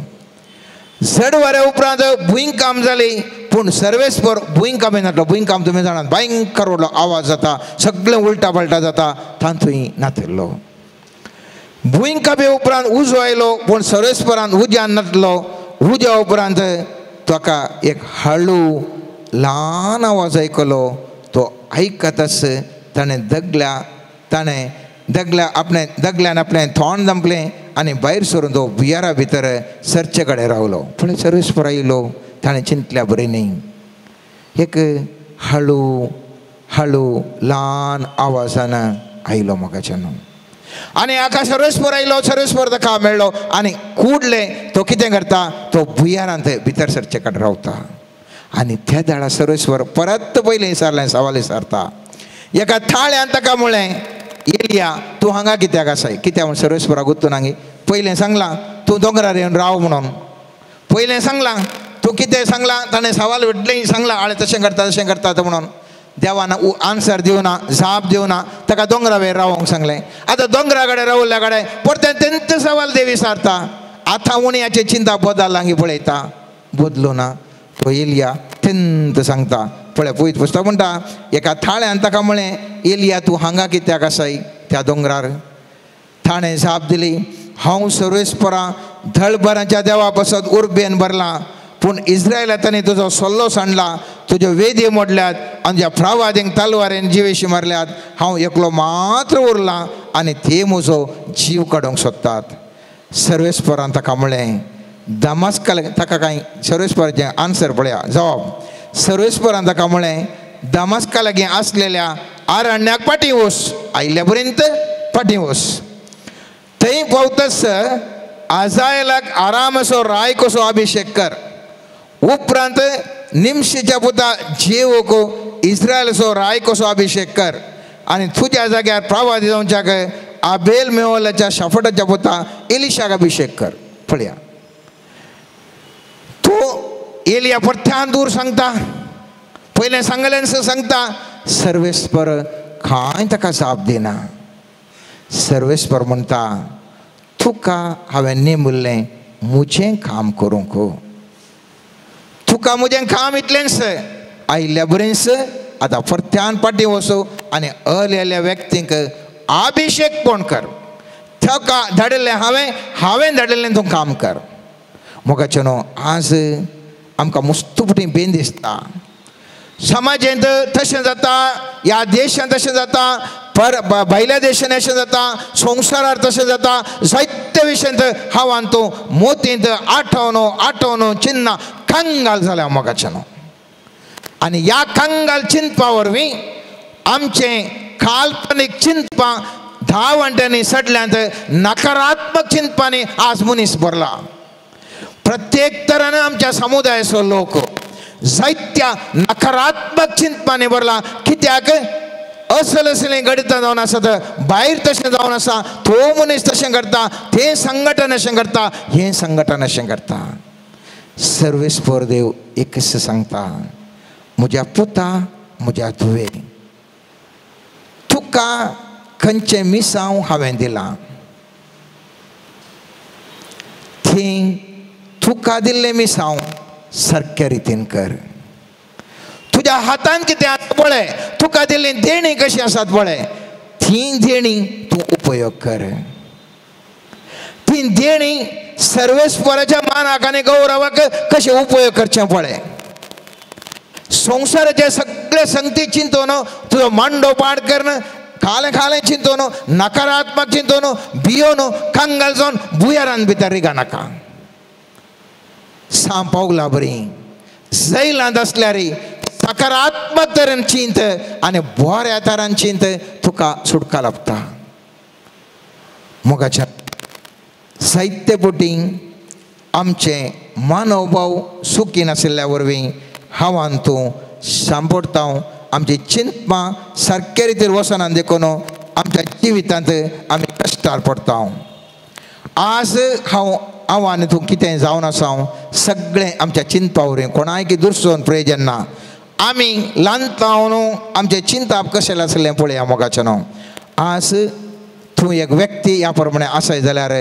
जड वाऱ्या उपरांत भुंयकांप जाली, पूण सर्वेस्पर भुंयकांप नातलो. भुंयकांप तुमी जाणात, भयंकर व्हडलो आवाज जाता, सगळें उलटा पलटा जाता, तातूंय नातिल्लो. भुंयकांपे उपरांत उजो आयलो, पूण सर्वेस्परान उज्यान नातलो. उज्या उपरांत ताका एक हळू ल्हान आवाज आयकलो, तो आयकताच ताणें दगल्या आपणें दगल्यान आपणें तोंड दंपलें आनी भायर सरून तो भुयारा भितर सरचे कडेन रावलो. पूण सर्वेस्पर आयलो, ताणें चिंतल्या बरें न्ही, एक हळू हळू ल्हान आवाजान आयलो म्हाका न्हू. आनी हाका सर्वेस्पर आयलो, सर्वेस्पर ताका मेळ्ळो आनी कुडलें तो कितें करता, तो भुयारांत भितर सरचे कडेन रावता. आनी त्या दाडा सर्वेस्पर परत पयलें विचारलें, सवाल विचारता, एका थाळ्यान ताका म्हणलें, एलिया तूं हांगा कित्याक आसाय. कित्याक म्हूण सर्वेस्पराक गुत्तून हांगी पयलें सांगलां तूं दोंगरार येवन राव म्हणून, पयलें सांगलां तूं कितें सांगलां ताणें सवाल विटलें सांगलां आळे तशें करता तशें करता म्हणून देवान आन्सर दिवना जाप दिवना ताका दोंगरा वयर रावोंक सांगलें. आतां दोंगरा कडेन रावल्या कडेन परतें तेंच सवाल देव विचारता. आतां उणयाचें चिंता बदललां की पळयता बदलू ना. तो एलिया तेंत सांगता पळय पयत पुस्तक म्हणटा एका थाळ्यान ताका म्हळें एलिया तूं हांगा कित्याक आसाय त्या दोंगरार. ताणें जाप दिली हांव सर्वेस्परा धळभराच्या देवा पासत उर्बेन भरलां पूण इस्रायला ताणें तुजो सल्लो सांडला तुज्यो वेदी मोडल्यात आनी ज्या फ्रावादींक तलवारेन जिवेशी मारल्यात हांव एकलो मात्र उरलां आनी ते म्हजो जीव काडूंक सोदतात. सर्वेस्परान ताका म्हळें दमास्का ताका कांय सर्वेस्पराचें आन्सर पळया जवाब. सर्वेस्परान ताका म्हळें दमास्का लागीं आसलेल्या आरण्याक फाटीं वच आयिल्ल्या पर्यंत फाटीं वच. थंय पावतस आजायलाक आरामाचो राय कसो अभिशेक कर. उपरांत निमशेच्या पुता जेवक इस्रायलचो राय कसो अभिशेक कर आनी तुज्या जाग्यार प्रवादी जावच्याक आबेल मेवलाच्या शाफटाच्या पुता एलिशाक अभिशेक कर. पळया तो एलिया परत्यान दूर सांगता पयलें सांगलें सांगता सर्वेस्पर कांय ताका जाप दिना. सर्वेस्पर म्हणटा तुका हांवें नेमुल्लें म्हजें काम करूंक तुका म्हजें काम इतलेंच आयिल्ल्या बरेंच आतां परत्यान फाटीं वचूं आनी अलेल्या व्यक्तींक अभिशेक कोण कर ताका धाडिल्लें हांवें हांवें धाडिल्लें तूं काम कर. मोगाचें न्हू आज आमकां मुस्तुपटी बेन दिसता समाजेंत तशें जाता ह्या देशांत तशें जाता पर भायल्या देशान अशें जाता संवसारार तशें जाता जायते विशयांत हांव तूं मोतींत आठवणो आठवणो चिन्नां कंगाल जाल्या मोगाचें न्हू. आनी ह्या कंगाल चिंतपा वरवीं आमचें काल्पनीक चिंतपां 10 वांट्यांनी सडल्यांत नकारात्मक चिंतपांनी आज मनीस भरला. प्रत्येक तरान आमच्या समुदायाचो लोक जायत्या नकारात्मक चिंतपांनी भरला. कित्याक असल असलें घडितां जावन आसात भायर तशें जावन आसा तो मनीस तशें करता तें संघटन अशें करता हें संघटन अशें करता. सर्वेस्पर देव एकच सांगता म्हज्या पुता म्हज्या धुवे तुका खंयचें मिसांव हांवें दिलां थंय तुका दिल्लें मिसांव सारक्या रितीन कर. तुज्या हातान कितें आसा पळय तुका दिल्ली देणी कशी आसात पळय ती देणी तूं उपयोग कर. ती देणी सर्वेस्पराच्या मानाक आनी गौरवाक कशें उपयोग करचें पळय. संवसाराचे सगळे संगती चिंतून तुजो मांडो पाड करून खालें खालें चिंतून नकारात्मक चिंतून भियोन कंगाल जावन भुंयारान भितर रिगा नाका. साम पावला बरी जैलांत आसल्यार सकारात्मक तरेन चिंत आनी बऱ्या तरान चिंत तुका सुटका लाभता. मोगाच्या साहित्य पोटी आमचें मानवभाव सुखी नाशिल्ल्या वरवीं हांव तूं सांपडटा आमची चिंतपां सारके रितीर वचना देखून आमच्या जिवितांत आमी कश्टार पडटा. आज हांव हांव आनी तूं कितें जावन आसा सगळें आमच्या चिंतपा वरवीं कोणायकी दुसरोन प्रयोजन ना. आमी ल्हान जावन आमचें चिंताप कशें आसलें पळया मोगाचें न्हू. आज तूं एक व्यक्ती ह्या प्रमाणे आसाय जाल्यार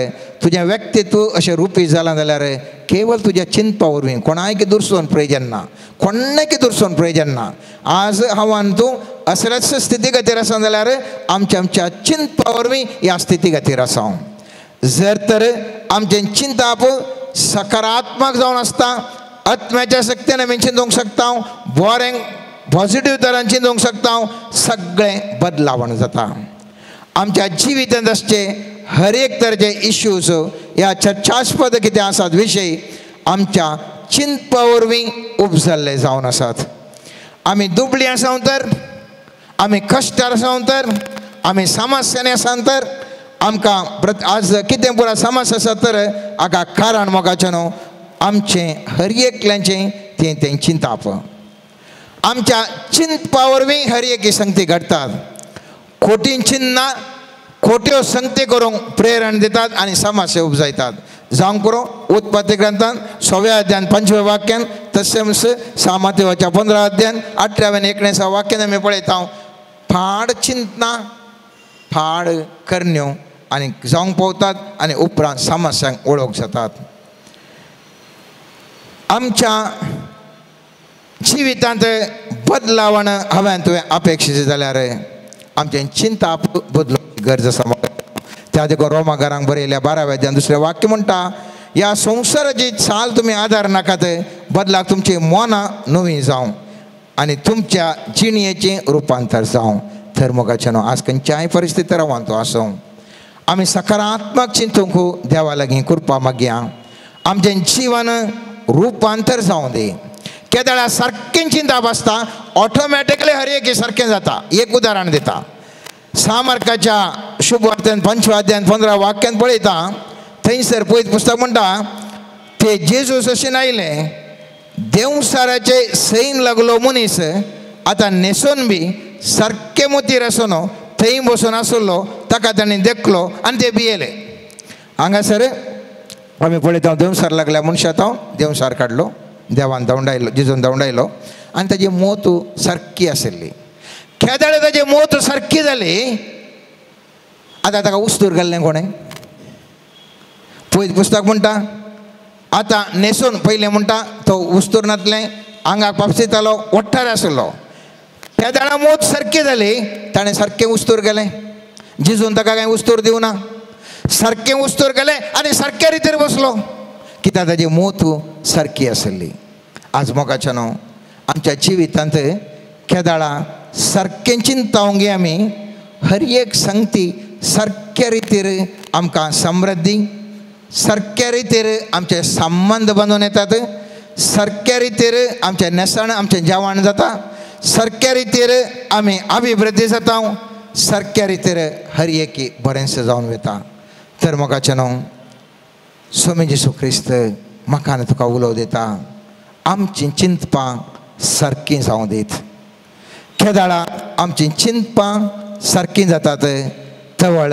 तुजें व्यक्तित्व अशें रुपी जालां जाल्यार केवल तुज्या चिंतपा वरवीं कोणायकी दुसरोन प्रयोजन ना कोणायकी दुसरोन प्रयोजन ना. आज हांव आनी तूं असल्याच स्थिती खातीर आसा जाल्यार आमच्या आमच्या चिंतपा वरवीं ह्या स्थिती खातीर आसा. जर तर आमचें चिंताप सकारात्मक जावन आसता आत्म्याच्या शक्तीन आमी चिंतूंक शकता बरें पॉझिटीव तरान चिंतूंक शकता सगळें बदलावण जाता. आमच्या जिवितांत आसचे हर एक तरेचे इश्यूज ह्या चर्चास्पद कितें आसात विशय आमच्या चिंतपा वरवीं उपजल्ले जावन आसात. आमी दुबळी आसा तर आमी कश्टार आसा तर आमी समस्यांनी आसा तर आमकां आज कितें पुरा समस्या आसा तर हाका कारण मोगाचें न्हू आमचें हर एकल्याचें तें तें चिंताप आमच्या चिंतपा वरवीं हर एक संगती घडटात. खोटी चिन्नां खोट्यो संगती करूंक प्रेरण दितात आनी समस्या उपजायतात. जावंक पुरो उत्पत्ती ग्रंथान 6व्या अध्यान 5व्या वाक्यान, तशेंच 6 मातेवाच्या 15 अध्यान 18व्या 19व्या वाक्यान आमी पळयता फाड चिंतना फाड करण्यो आनी जावंक पावतात आनी उपरांत समस्यांक ओळख जातात. आमच्या जिवितांत बदलावण हांवें तुवें अपेक्षीत जाल्यार आमचें चिंताप बदलूंक गरज आसा. त्या देखून रोमा घरांक बरयल्या 12व्या अध्यायान 2 वाक्य म्हणटा, ह्या संवसाराची चाल तुमी आदार नाकात, बदलाक तुमची मनां नवीं जावं आनी तुमच्या जिणयेचें रुपांतर जावं. तर मोगाचें आज खंयच्याय परिस्थिती रावन तो आसूं, आमी सकारात्मक चिंतूंक देवा लागीं कृपा मागया. आमचें जिवन रुपांतर जावं दी. केदळा सारकें चिंतप आसता ऑटोमॅटिकली हर एक सारकें जाता. एक उदाहरण दिता, 6 मार्काच्या शुभ वार्तेन 5व्या अध्यायान 15 वाक्यान पळयता, थंयसर पळयत पुस्तक म्हणटा ते जेजूस अशें आयले, देंवसाराचे सैन लागलो मनीस आतां न्हेसून बी सारकें मोतीर आसून थंय बसून आसलो, ताका ताणें देखलो आनी ते भियेले. हांगासर आमी पळयता देंवसार लागल्या मनशाक हांव देंवसार काडलो, देवान धांवडायलो, जेजून धांवडायलो आनी ताजी मोत सारकी आशिल्ली. केदळे ताजी मोत सारकी जाली, आतां ताका उस्तूर घाल्लें कोणें? पळयत पुस्तक म्हणटा आतां न्हेसून पयलें म्हणटा तो उस्तूर नातलें, आंगाक पापसितालो, ओट्टार आसलो. तेदाळा मोत सारकी जाली, ताणें सारकें उस्तूर गेलें. जेजून ताका कांय उस्तूर दिवना, सारकें उस्तूर गेलें आनी सारक्या रितीर बसलो, कित्याक ताजी मोत सारकी आसली. आज मोगाचें न्हू आमच्या जिवितांत केदाळा सारकें चिंतावंक आमी हर एक संगती सारक्या रितीर आमकां समृद्धी, सारक्या रितीर आमचे संबंद बांदून येतात, सारक्या रितीर आमचें न्हेसण आमचें जेवण जाता, सारक्या रितीर आमी अभिवृद्धी जाता, सारक्या रितीर हर एक बरेंशें जावन वता. तर मोगाचें न्हू स्वामी जेजू क्रिस्त म्हाका आनी तुका उलोव दिता, आमचीं चिंतपां सारकीं जावं दीत. केदाळा आमचीं चिंतपां सारकीं जातात, तवळ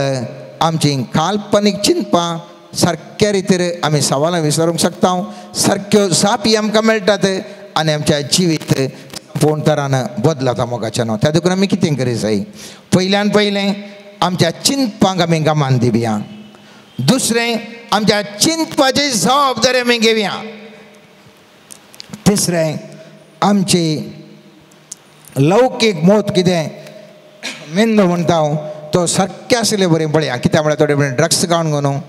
आमचीं काल्पनीक चिंतपां सारक्या रितीर आमी सवालां विचारूंक शकता, सारक्यो जापी आमकां मेळटात आनी आमच्या जिवीत पूर्ण तरान बदलता मोगाचें न्हू. त्या देखून आमी कितें करीत जाय, पयल्यान पयलें आमच्या चिंतपांक आमी गमान दिवया, दुसरें आमच्या चिंतपाची जबाबदारी आमी घेवया, तिसरें आमची लौकीक मोत कितें मेंदू म्हणटा हांव तो सारकें आसले बरें पळया. कित्याक म्हळ्यार थोडे ड्रग्स खावन घेवन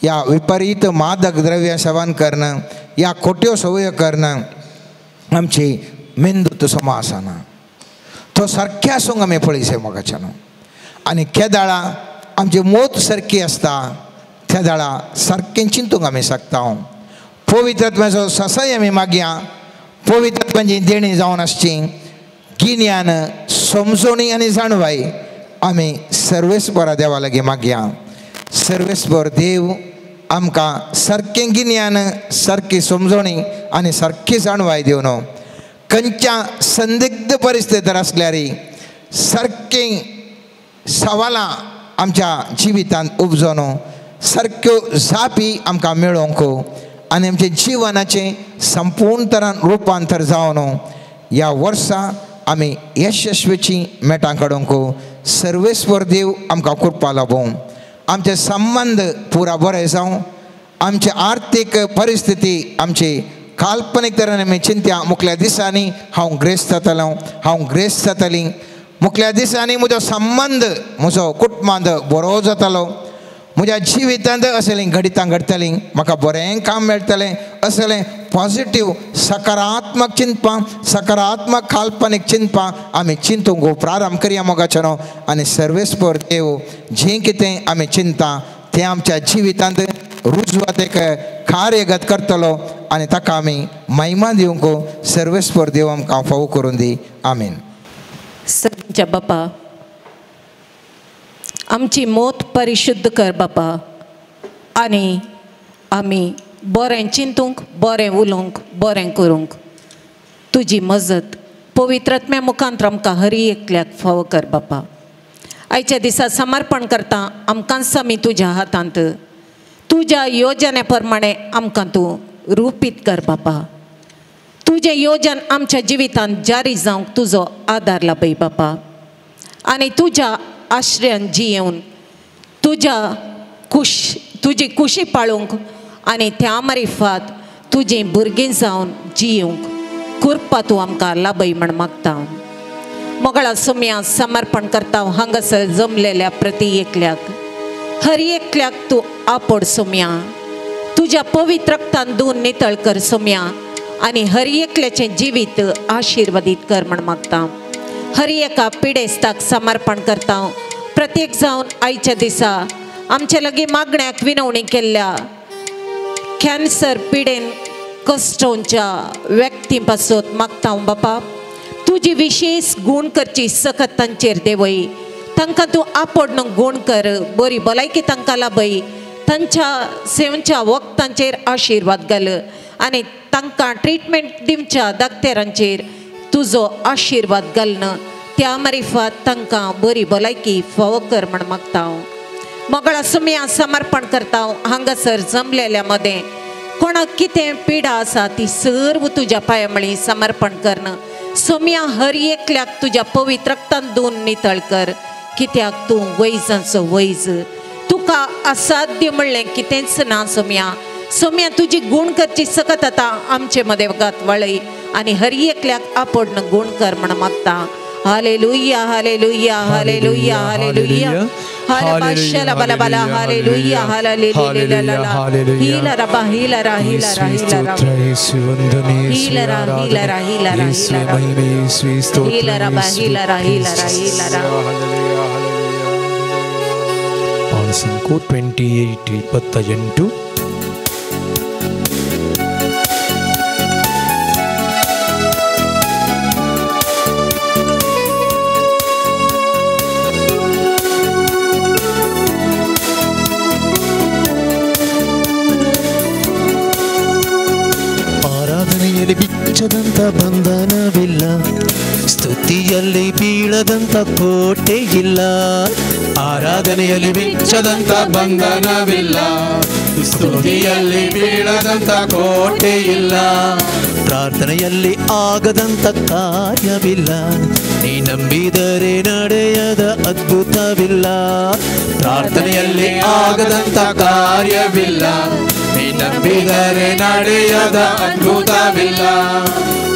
या विपरीत मादक द्रव्य सेवन करणं या खोट्यो संवयो करणं आमची मेंदू तो समा आसना, तो सारकें आसूंक आमी पळयसे मोगाच्यान न्हू. आनी केदाळा आमची मोत सारकी आसता त्या दाळा सारकें चिंतूंक आमी शकता. पवित्रत्वाचो ससाय आमी मागया, पवित्रत्वाची देणी जावन आसची गिन्यान समजोणी आनी जाणवाय आमी सर्वेस्परा देवा लागीं मागया. सर्वेस्पर देव आमकां सारकें गिन्यान, सारकी समजोणी आनी सारकी जाणवाय दिवन खंयच्या संदिग्ध परिस्थितीर आसल्यार सारकीं सवालां आमच्या जिवितांत उपजोन सारक्यो जापी आमकां मेळोवंक आनी आमच्या जिवनाचें संपूर्ण तरान रुपांतर जावन ह्या वर्सा आमी यशस्वीची मेटां काडूंक सर्वेस्वर देव आमकां कृपा लाभोवं. आमचे संबंद पुरा बरे जावं, आमची आर्थीक परिस्थिती आमची काल्पनीक तरेन आमी चिंत्या मुखल्या दिसांनी हांव ग्रेस्त जातलो, हांव ग्रेस्त जातली, मुखल्या दिसांनी म्हजो संबंद म्हजो कुटुंबांत बरो जातलो, म्हज्या जिवितांत असलीं घडितां घडटलीं, म्हाका बरें काम मेळटलें, असलें पॉजिटीव सकारात्मक चिंतपां, सकारात्मक काल्पनीक चिंतपां आमी चिंतूंक प्रारंभ करया मोगाचें न्हू. आनी सर्वेस्पर देव जें कितें आमी चिंता तें आमच्या जिवितांत रुजवातेक कार्यगत करतलो आनी ताका आमी महिमा दिवंक सर्वेस्पर देव आमकां फावो करून दी. आमीन. सगळ्यांच्या बापा आमची मोत परिशुद्ध कर बापा, आनी आमी बरें चिंतूंक, बरें उलोवंक, बरें करूंक तुजी मजत पवित्रत्म्या मुखांत आमकां हरी एकल्याक फावो कर बापा. आयच्या दिसा समर्पण करता आमकांच आमी तुज्या हातांत. तुज्या योजने प्रमाणे आमकां तूं रुपीत कर बापा. तुजें योजन आमच्या जिवितांत जारी जावंक तुजो आदार लाभय बापा. आनी तुज्या आश्रयान जियेवन तुज्या तुजी कुशी पाळूंक आनी त्या मारिफात तुजीं भुरगीं जावन जियेवंक कृपा तूं आमकां लाभय म्हण मागता. मोगळा सुम्या समर्पण करता हांगासर जमलेल्या प्रती एकल्याक, हर एकल्याक तूं आपोड सुम्या. तुज्या पवित्र रक्तान धुवन नितळ कर सुम्या आनी हर एकल्याचें जिवीत आशिर्वादीत कर म्हण मागता. हर एका पिडेस्ताक समर्पण करता. प्रत्येक जावन आयच्या दिसा आमच्या लागीं मागण्याक विनवणी केल्ल्या कॅन्सर पिडेन कश्टोवच्या व्यक्तीं पासत मागता बापा. तुजी विशेष गूण करची सकत तांचेर देवय. तांकां तूं आपोड गूण कर, बरी भलायकी तांकां लाभय, तांच्या सेवच्या वखदांचेर आशिर्वाद घाल आनी तांकां ट्रिटमेंट दिवच्या दाक्तेरांचेर तुजो आशिर्वाद घालून त्या मारिफात तांकां बरी भलायकी फावो कर म्हण मागता. मोगळा सुम्या समर्पण करता हांगासर जमलेल्या मदें कोणाक कितें पिडा आसा ती सर्व तुज्या पांया मळी समर्पण करणं सोम्या. हर एकल्याक तुज्या पवित्र रक्तान धुवन नितळ कर, कित्याक तूं वैजांचो वैज, तुका असाध्य म्हणलें कितेंच ना सोम्या. सोम्या तुजी गूण करची सकत आतां आमचे मदें गात वळय आनी हर एकल्याक आपोडन गूण कर म्हण मागता. Hallelujah, hallelujah, hallelujah, hallelujah. Hallelujah, hallelujah, hallelujah. 28 28. ಬಿಚ್ಚದಂತ ಬಂಧನವಿಲ್ಲ, ಸ್ತುತಿಯಲ್ಲಿ ಬೀಳದಂತ ಕೋಟೆ ಇಲ್ಲ. ಆರಾಧನೆಯಲ್ಲಿ ಬಿಚ್ಚದಂತ ಬಂಧನವಿಲ್ಲ, ಸ್ತುತಿಯಲ್ಲಿ ಬೀಳದಂತ ಕೋಟೆ ಇಲ್ಲ. ಪ್ರಾರ್ಥನೆಯಲ್ಲಿ ಆಗದಂತ ಕಾರ್ಯವಿಲ್ಲ, ನೀ ನಂಬಿದರೆ ನಡೆಯದ ಅದ್ಭುತವಿಲ್ಲ. ಪ್ರಾರ್ಥನೆಯಲ್ಲಿ ಆಗದಂತ ಕಾರ್ಯವಿಲ್ಲ, ನೀ ನಂಬಿದರೆ ನಡೆಯದ ಅದ್ಭುತವಿಲ್ಲ.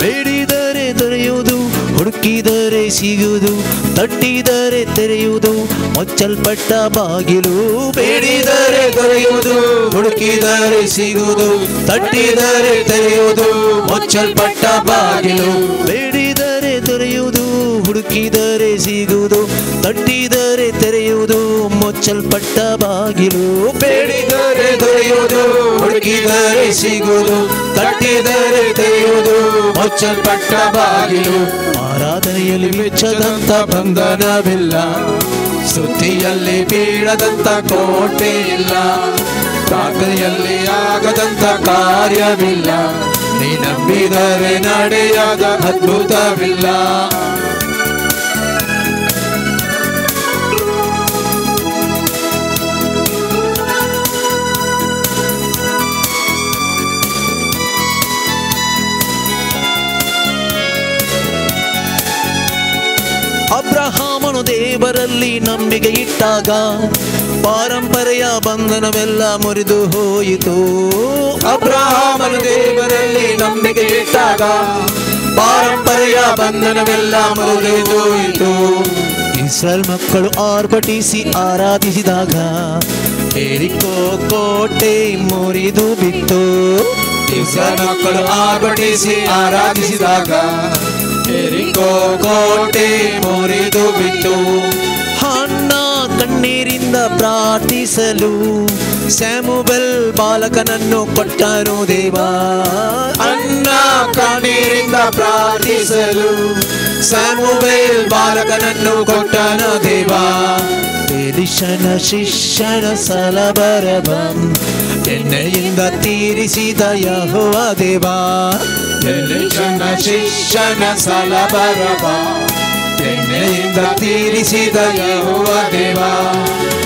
ಬೇಡಿದರೆ ದೊರೆಯುವುದು, ಹುಡುಕಿದರೆ ಸಿಗುವುದು, ತಟ್ಟಿದರೆ ತೆರೆಯುವುದು ಮುಚ್ಚಲ್ಪಟ್ಟ ಬಾಗಿಲು. ಬೇಡಿದರೆ ದೊರೆಯುವುದು, ಹುಡುಕಿದರೆ ಸಿಗುವುದು, ತಟ್ಟಿದರೆ ತೆರೆಯುವುದು ಮುಚ್ಚಲ್ಪಟ್ಟ ಬಾಗಿಲು. ಬೇಡಿದರೆ ದೊರೆಯುವುದು, ಹುಡುಕಿದರೆ ಸಿಗುವುದು, ತಟ್ಟಿದರೆ ತೆರೆಯುವುದು ಮುಚ್ಚಲ್ಪಟ್ಟ ಬಾಗಿಲು. ಬೇಡಿದರೆ ದೊರೆಯುವುದು, ಹುಡುಕಿದರೆ ಸಿಗುವುದು, ತಟ್ಟಿದರೆ ತೆರೆಯುವುದು ಮುಚ್ಚಲ್ಪಟ್ಟ ಬಾಗಿಲು. ಆರಾಧನೆಯಲ್ಲಿ ಬಿಚ್ಚದಂತ ಬಂಧನವಿಲ್ಲ, ಸ್ತುತಿಯಲ್ಲಿ ಬೀಳದಂತ ಕೋಟೆ ಇಲ್ಲ. ಪ್ರಾರ್ಥನೆಯಲ್ಲಿ ಆಗದಂತ ಕಾರ್ಯವಿಲ್ಲ, ನೀ ನಂಬಿದರೆ ನಡೆಯದ ಅದ್ಭುತವಿಲ್ಲ. ಅಬ್ರಹಾಮನು ದೇವರಲ್ಲಿ ನಂಬಿಕೆ ಇಟ್ಟಾಗ ಪಾರಂಪರೆಯ ಬಂಧನವೆಲ್ಲ ಮುರಿದು ಹೋಯಿತು. ಅಬ್ರಹಾಮನು ದೇವರಲ್ಲಿ ನಂಬಿಕೆ ಇಟ್ಟಾಗ ಪಾರಂಪರೆಯ ಬಂಧನವೆಲ್ಲ ಮುರಿದು ಹೋಯಿತು. ಇಸ್ರಾಯೇಲ್ ಮಕ್ಕಳು ಆರ್ಭಟಿಸಿ ಆರಾಧಿಸಿದಾಗ ಯೆರಿಕೋ ಕೋಟೆ ಮುರಿದು ಬಿತ್ತು. ಇಸ್ರಾಯೇಲ್ ಮಕ್ಕಳು ಆರ್ಭಟಿಸಿ ಆರಾಧಿಸಿದಾಗ ಯೆರಿಕೋ ಕೋಟೆ ಮುರಿದು ಬಿತ್ತು. ಹನ್ನ ಕಣ್ಣೀರಿಂದ ಪ್ರಾರ್ಥಿಸಲು ಸ್ಯಾಮುವೆಲ್ ಬಾಲಕನನ್ನು ಕೊಟ್ಟನು ದೇವ. ಅನ್ನ ಕಣ್ಣೀರಿಂದ ಪ್ರಾರ್ಥಿಸಲು ಸ್ಯಾಮುವೆಲ್ ಬಾಲಕನನ್ನು ಕೊಟ್ಟನು ದೇವ. ಎಲೀಷನ ಶಿಷ್ಯನ ಸಲಬರಬಂ ಎಣ್ಣೆಯಿಂದ ತೀರಿಸಿದ ಯೆಹೋವ ದೇವ. ಎಲೀಷನ ಶಿಷ್ಯನ ಸಲಬರಬ ಎಣ್ಣೆಯಿಂದ ತೀರಿಸಿದ ಯೆಹೋವ ದೇವ.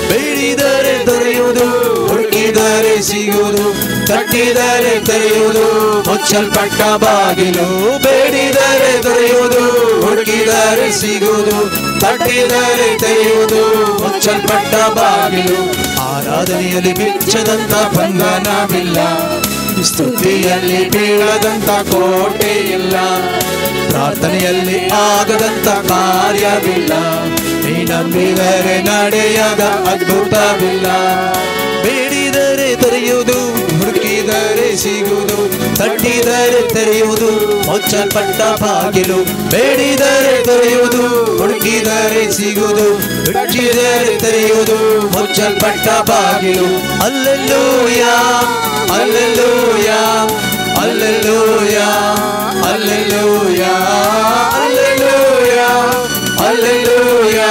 ಬೇಡಿದರೆ ದೊರೆಯುವುದು, ಹುಡುಕಿದರೆ ಹುಡುಕಿದರೆ ಸಿಗುವುದು, ತಟ್ಟಿದರೆ ತೆರೆಯುವುದು, ಮುಚ್ಚಲ್ಪಟ್ಟ ಬಾಗಿಲು. ಬೇಡಿದರೆ ದೊರೆಯುವುದು, ಹುಡುಕಿದರೆ ಸಿಗುವುದು, ತಟ್ಟಿದರೆ ತೆರೆಯುವುದು, ಮುಚ್ಚಲ್ಪಟ್ಟ ಬಾಗಿಲು. ಆರಾಧನೆಯಲ್ಲಿ ಬಿಚ್ಚದಂತ ಬಂಧನವಿಲ್ಲ, ಸ್ತುತಿಯಲ್ಲಿ ಬೀಳದಂತ ಕೋಟೆ ಇಲ್ಲ, ಪ್ರಾರ್ಥನೆಯಲ್ಲಿ ಆಗದಂತ ಕಾರ್ಯವಿಲ್ಲ, ನೀ ನಂಬಿದರೆ ನಡೆಯದ ಅದ್ಭುತವಿಲ್ಲ. ಬೇಡಿದರೆ ತೆರೆಯುವುದು, ಹುಡುಕಿದರೆ ಸಿಗುವುದು, ತಟ್ಟಿದರೆ ತೆರೆಯುವುದು, ಮುಚ್ಚಲ್ಪಟ್ಟ ಬಾಗಿಲು. ಬೇಡಿದರೆ ತೆರೆಯುವುದು, ಹುಡುಕಿದರೆ ಸಿಗುವುದು, ತಟ್ಟಿದರೆ ತೆರೆಯುವುದು, ಮುಚ್ಚಲ್ಪಟ್ಟ ಬಾಗಿಲು. Alleluia, alleluia, alleluia, alleluia, alleluia, alleluia, alleluia,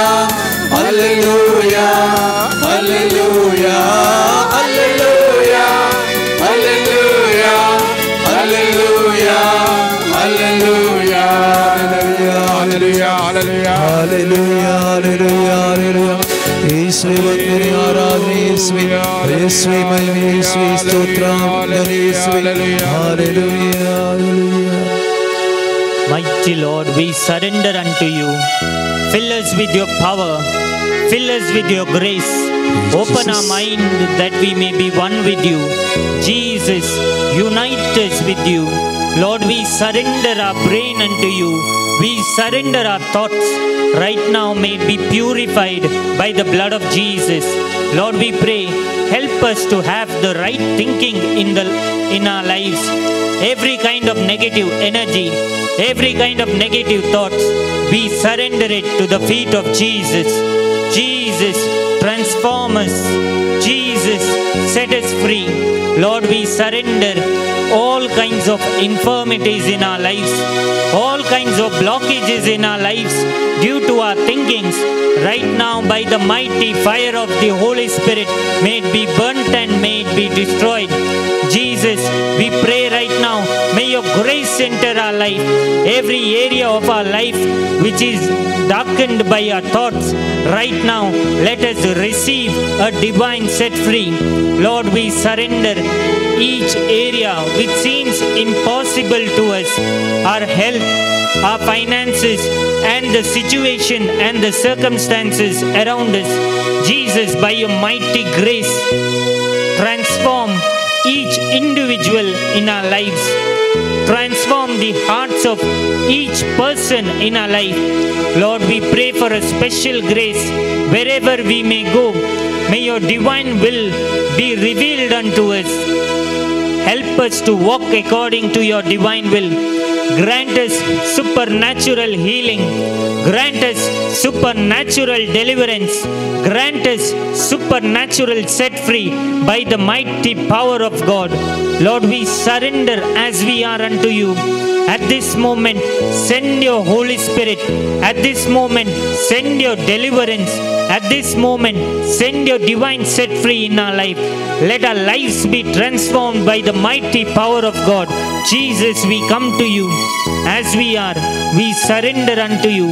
alleluia, alleluia, alleluia, alleluia, alleluia, alleluia, alleluia, alleluia, alleluia. ಯೇಸುವೇ ವಂದನೆ, ಆರಾಧನೆ ಯೇಸುವೇ, ಯೇಸುವೇ ಮಹಿಮೆ, ಯೇಸುವೇ ಸ್ತೋತ್ರ, ವಂದನೆ ಯೇಸುವೇ. Hallelujah, hallelujah. Mighty Lord, we surrender unto you. Fill us with your power. Fill us with your grace. Open our mind that we may be one with you. Jesus, unite us with you. Lord, we surrender our brain unto you. We surrender our thoughts. Right now may it be purified by the blood of Jesus. Lord, we pray, help us to have the right thinking in our lives. Every kind of negative energy, every kind of negative thoughts, we surrender it to the feet of Jesus. Jesus, transform us. Jesus, set us free. Lord, we surrender all kinds of infirmities in our lives, all kinds of blockages in our lives due to our thinkings. Right now, by the mighty fire of the Holy Spirit, may it be burnt and may it be destroyed. Jesus, we pray right now, may your grace enter our life. Every area of our life which is darkened by our thoughts, right now, let us receive a divine set free. Lord, we surrender each area which seems impossible to us, our health, our finances, and the situation and the circumstances around us. Jesus, by your mighty grace, transform each individual in our lives. Transform the hearts of each person in our life. Lord, we pray for a special grace wherever we may go. May your divine will be revealed unto us. Help us to walk according to your divine will. Grant us supernatural healing. Grant us supernatural deliverance. Grant us supernatural set free by the mighty power of God. Lord, we surrender as we are unto you. At this moment, send your Holy Spirit. At this moment, send your deliverance. At this moment, send your divine set free in our life. Let our lives be transformed by the mighty power of God. Jesus, we come to you as we are. We surrender unto you.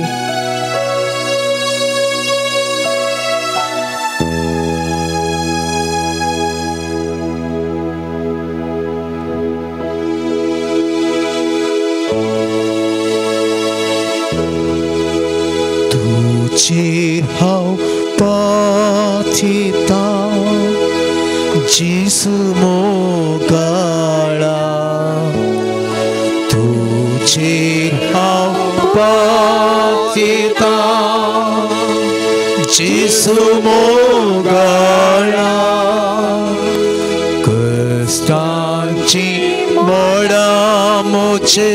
तुझे हांव पाथिता जेसू मोगाळा, तुझे हांव पाथिता जेसू मोगाळा, कश्टांची मोडां मोचे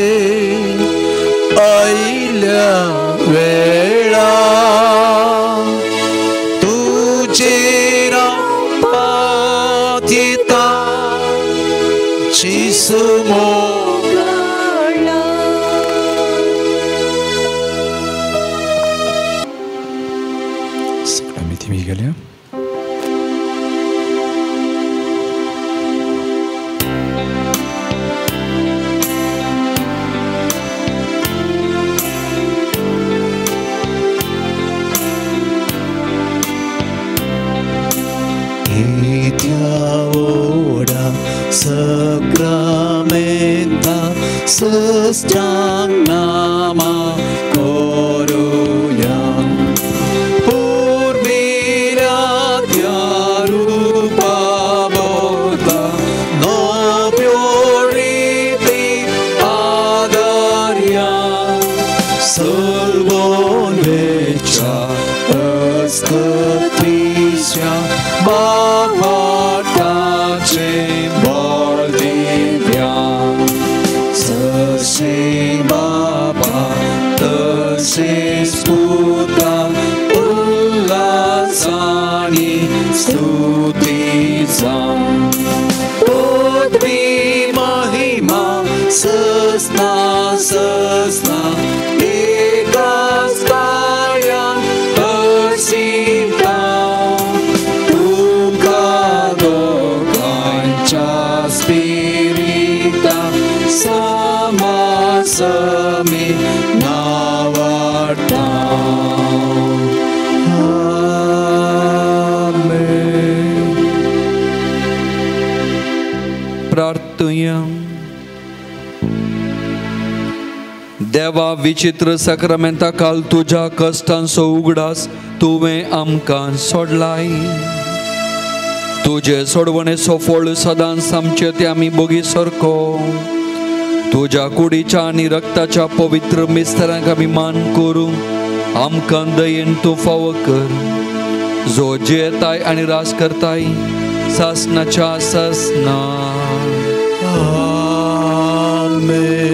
आयल्या वेळा, तुझेर हांव पाथिता जेसू मोगाळा. सगळ्या मिती गेल्या. येत्या कश्टांक नामा करुया पुर्विल्या त्या रुपा बदला नव्यो रिती आदारया सर्वोन्वेच्या अस्तुतीच्या बापाचे बळ दिव्या जशे बापा तशेच पुता उल्हासानी स्तुतीचा पदवी महिमा ससना ससना एकाच कायान असिता तुका दोगांच्या स्पिरिता समासमी नावाडता. आमेन. प्रार्थुया. देवा विचित्र साक्रामेंता काल तुज्या कश्टांचो उगडास तुवें आमकां सोडलाय. तुजे सोडवणेचो फळ सदांच आमचे ते आमी बोगी सारको. तुज्या कुडीच्या आनी रक्ताच्या पवित्र मिस्तरांक आमी मान करूंक आमकां दयेन तूं फावो कर, जो जियेताय आनी राज करताय सासनाच्या सासना. आमेन.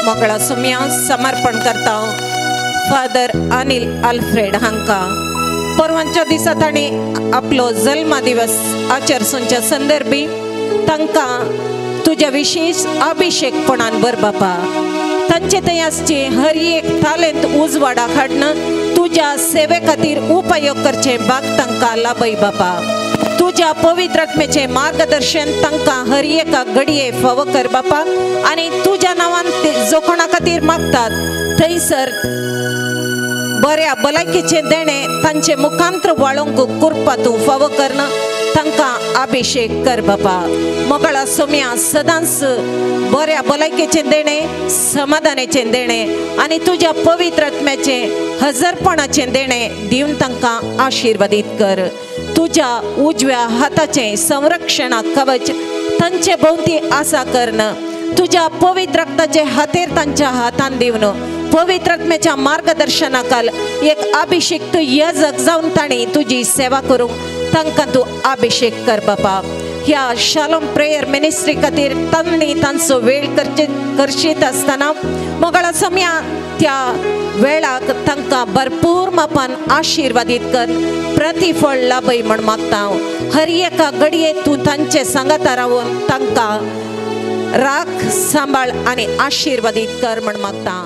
मोगळा सुम्या समर्पण करता फादर अनिल अल्फ्रेड हांकां परवांच्या दिसा तांणी आपलो जल्म दिवस आचरसूंच्या संदर्भी तांकां तुज्या विशेष अभिषेकपणान बर बापा. तांचे थंय आसचे हर एक तालेंत उजवाडाक हाडून तुज्या सेवे खातीर उपयोग करचे भाग तांकां लाभय बापा. तुज्या पवित्र आत्म्याचें मार्गदर्शन तांकां हर एका घडये फावो कर बापा. आनी तुज्या नांवान जो कोणा खातीर मागतात थंयसर बऱ्या भलायकेचें देणें तांचे मुखांत्र वाळोवंक कृपा तूं फावो करन तांकां अभिषेक कर बापा. मोगळा सोम्या सदांच बऱ्या भलायकेचें देणें, समाधानाचें देणें आनी तुज्या पवित्र आत्म्याचें हजरपणाचें देणें दिवन तांकां आशिर्वादीत कर. तुज्या उजव्या हाताचें संरक्षणा कवच तांचे भोंवती आसा करन तुज्या पवित्र रक्ताचे हातेर तांच्या हातान दिवन पवित्र आत्म्याच्या मार्गदर्शनाखाल एक अभिषेक याजक जावन तांणी तुजी सेवा करूंक तांकां तूं अभिषेक कर बापा. ह्या शालोम प्रेयर मिनिस्ट्री खातीर तांणी तांचो वेळ करशीत आसतना मोगळा सम्या त्या वेळाक तांकां भरपूर मापान आशिर्वादीत कर, प्रतिफळ लाभय म्हण मागता हांव. हर एका घडये तूं तांचे सांगाता रावन तांकां राख सांबाळ आनी आशिर्वादीत कर म्हण मागता.